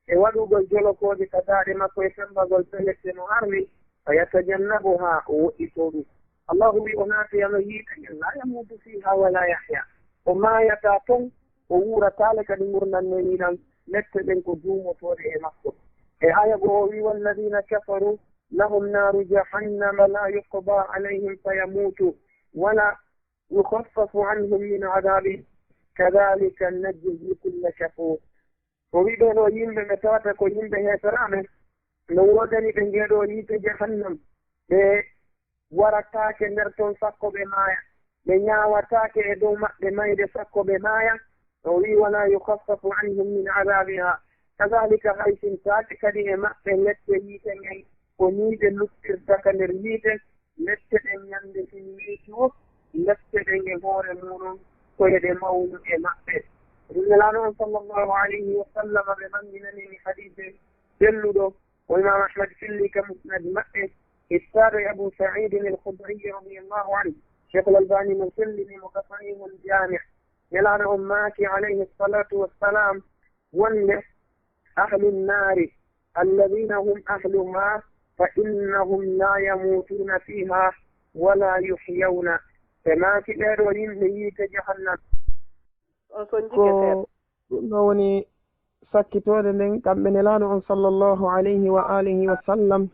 e waɗugol jolokooje ka daaɗe makko e femmbagol pelette no harmi, fa yatajannabuha, o woɗɗito ɗum. Allahu wi'i o naatoyano yiite ngen, la yamutu fiha wa la yahya. O maayataa ton, o wuurataa le kadi ngurndan no yinan, lette ɗen ko duumotooɗe e makko. E aaya goo o wi'i, "Walladhina kafaru lahum naru jahannama la yuqda alayhim fa yamutu, wala yukhaffafu anhum min adhabiha, kadhalika najzi kulla kafur." O wi'i ɓee ɗoo yimɓe ɓe tawata ko yimɓe heeferaaɓe, no woodani ɓe ngee ɗoo yiite jahannam, ɓe warataake nder ton sakko ɓe maaya, ɓe ñaawataake e dow maɓɓe mayde sakko ɓe maaya. O wi'i, "Wala yukhaffafu anhum min adhabiha." Kadhalika, haysintaake kadi e maɓɓe lette yiite ngen, ko nii ɓe luttirta ka nder yiite, lette ɗen ñande si weeti woo, lette ɗen e hoore muuɗum, ko e ɗe mawnu e maɓɓe. Ɗum Nelaaɗo on sallallahu alayhi wa sallam ɓe ɓanginani mi hadiise selluɗo, ko Imaam Ahmad filli ka Musnad maɓɓe, ittaaɗo e Abu Sa'idin al-Khudri radiyallahu anhu. Sheikhul Albani no sellini mo ka Sahihul Jami'. Nelaaɗo on maaki alayhi salatu wassalam wonde, "Ahlu nnaari alladhina hum ahluha fa innahum la yamutuna fiha wala yuhyawna." Ɓe maaki ɓee ɗoo yimɓe yiite jahannam. On son jike seeɗa. Ko ɗum ɗoo woni sakkitoode nden kamɓe Nelaaɗo on sallallahu alayhi wa alihi wa sallam,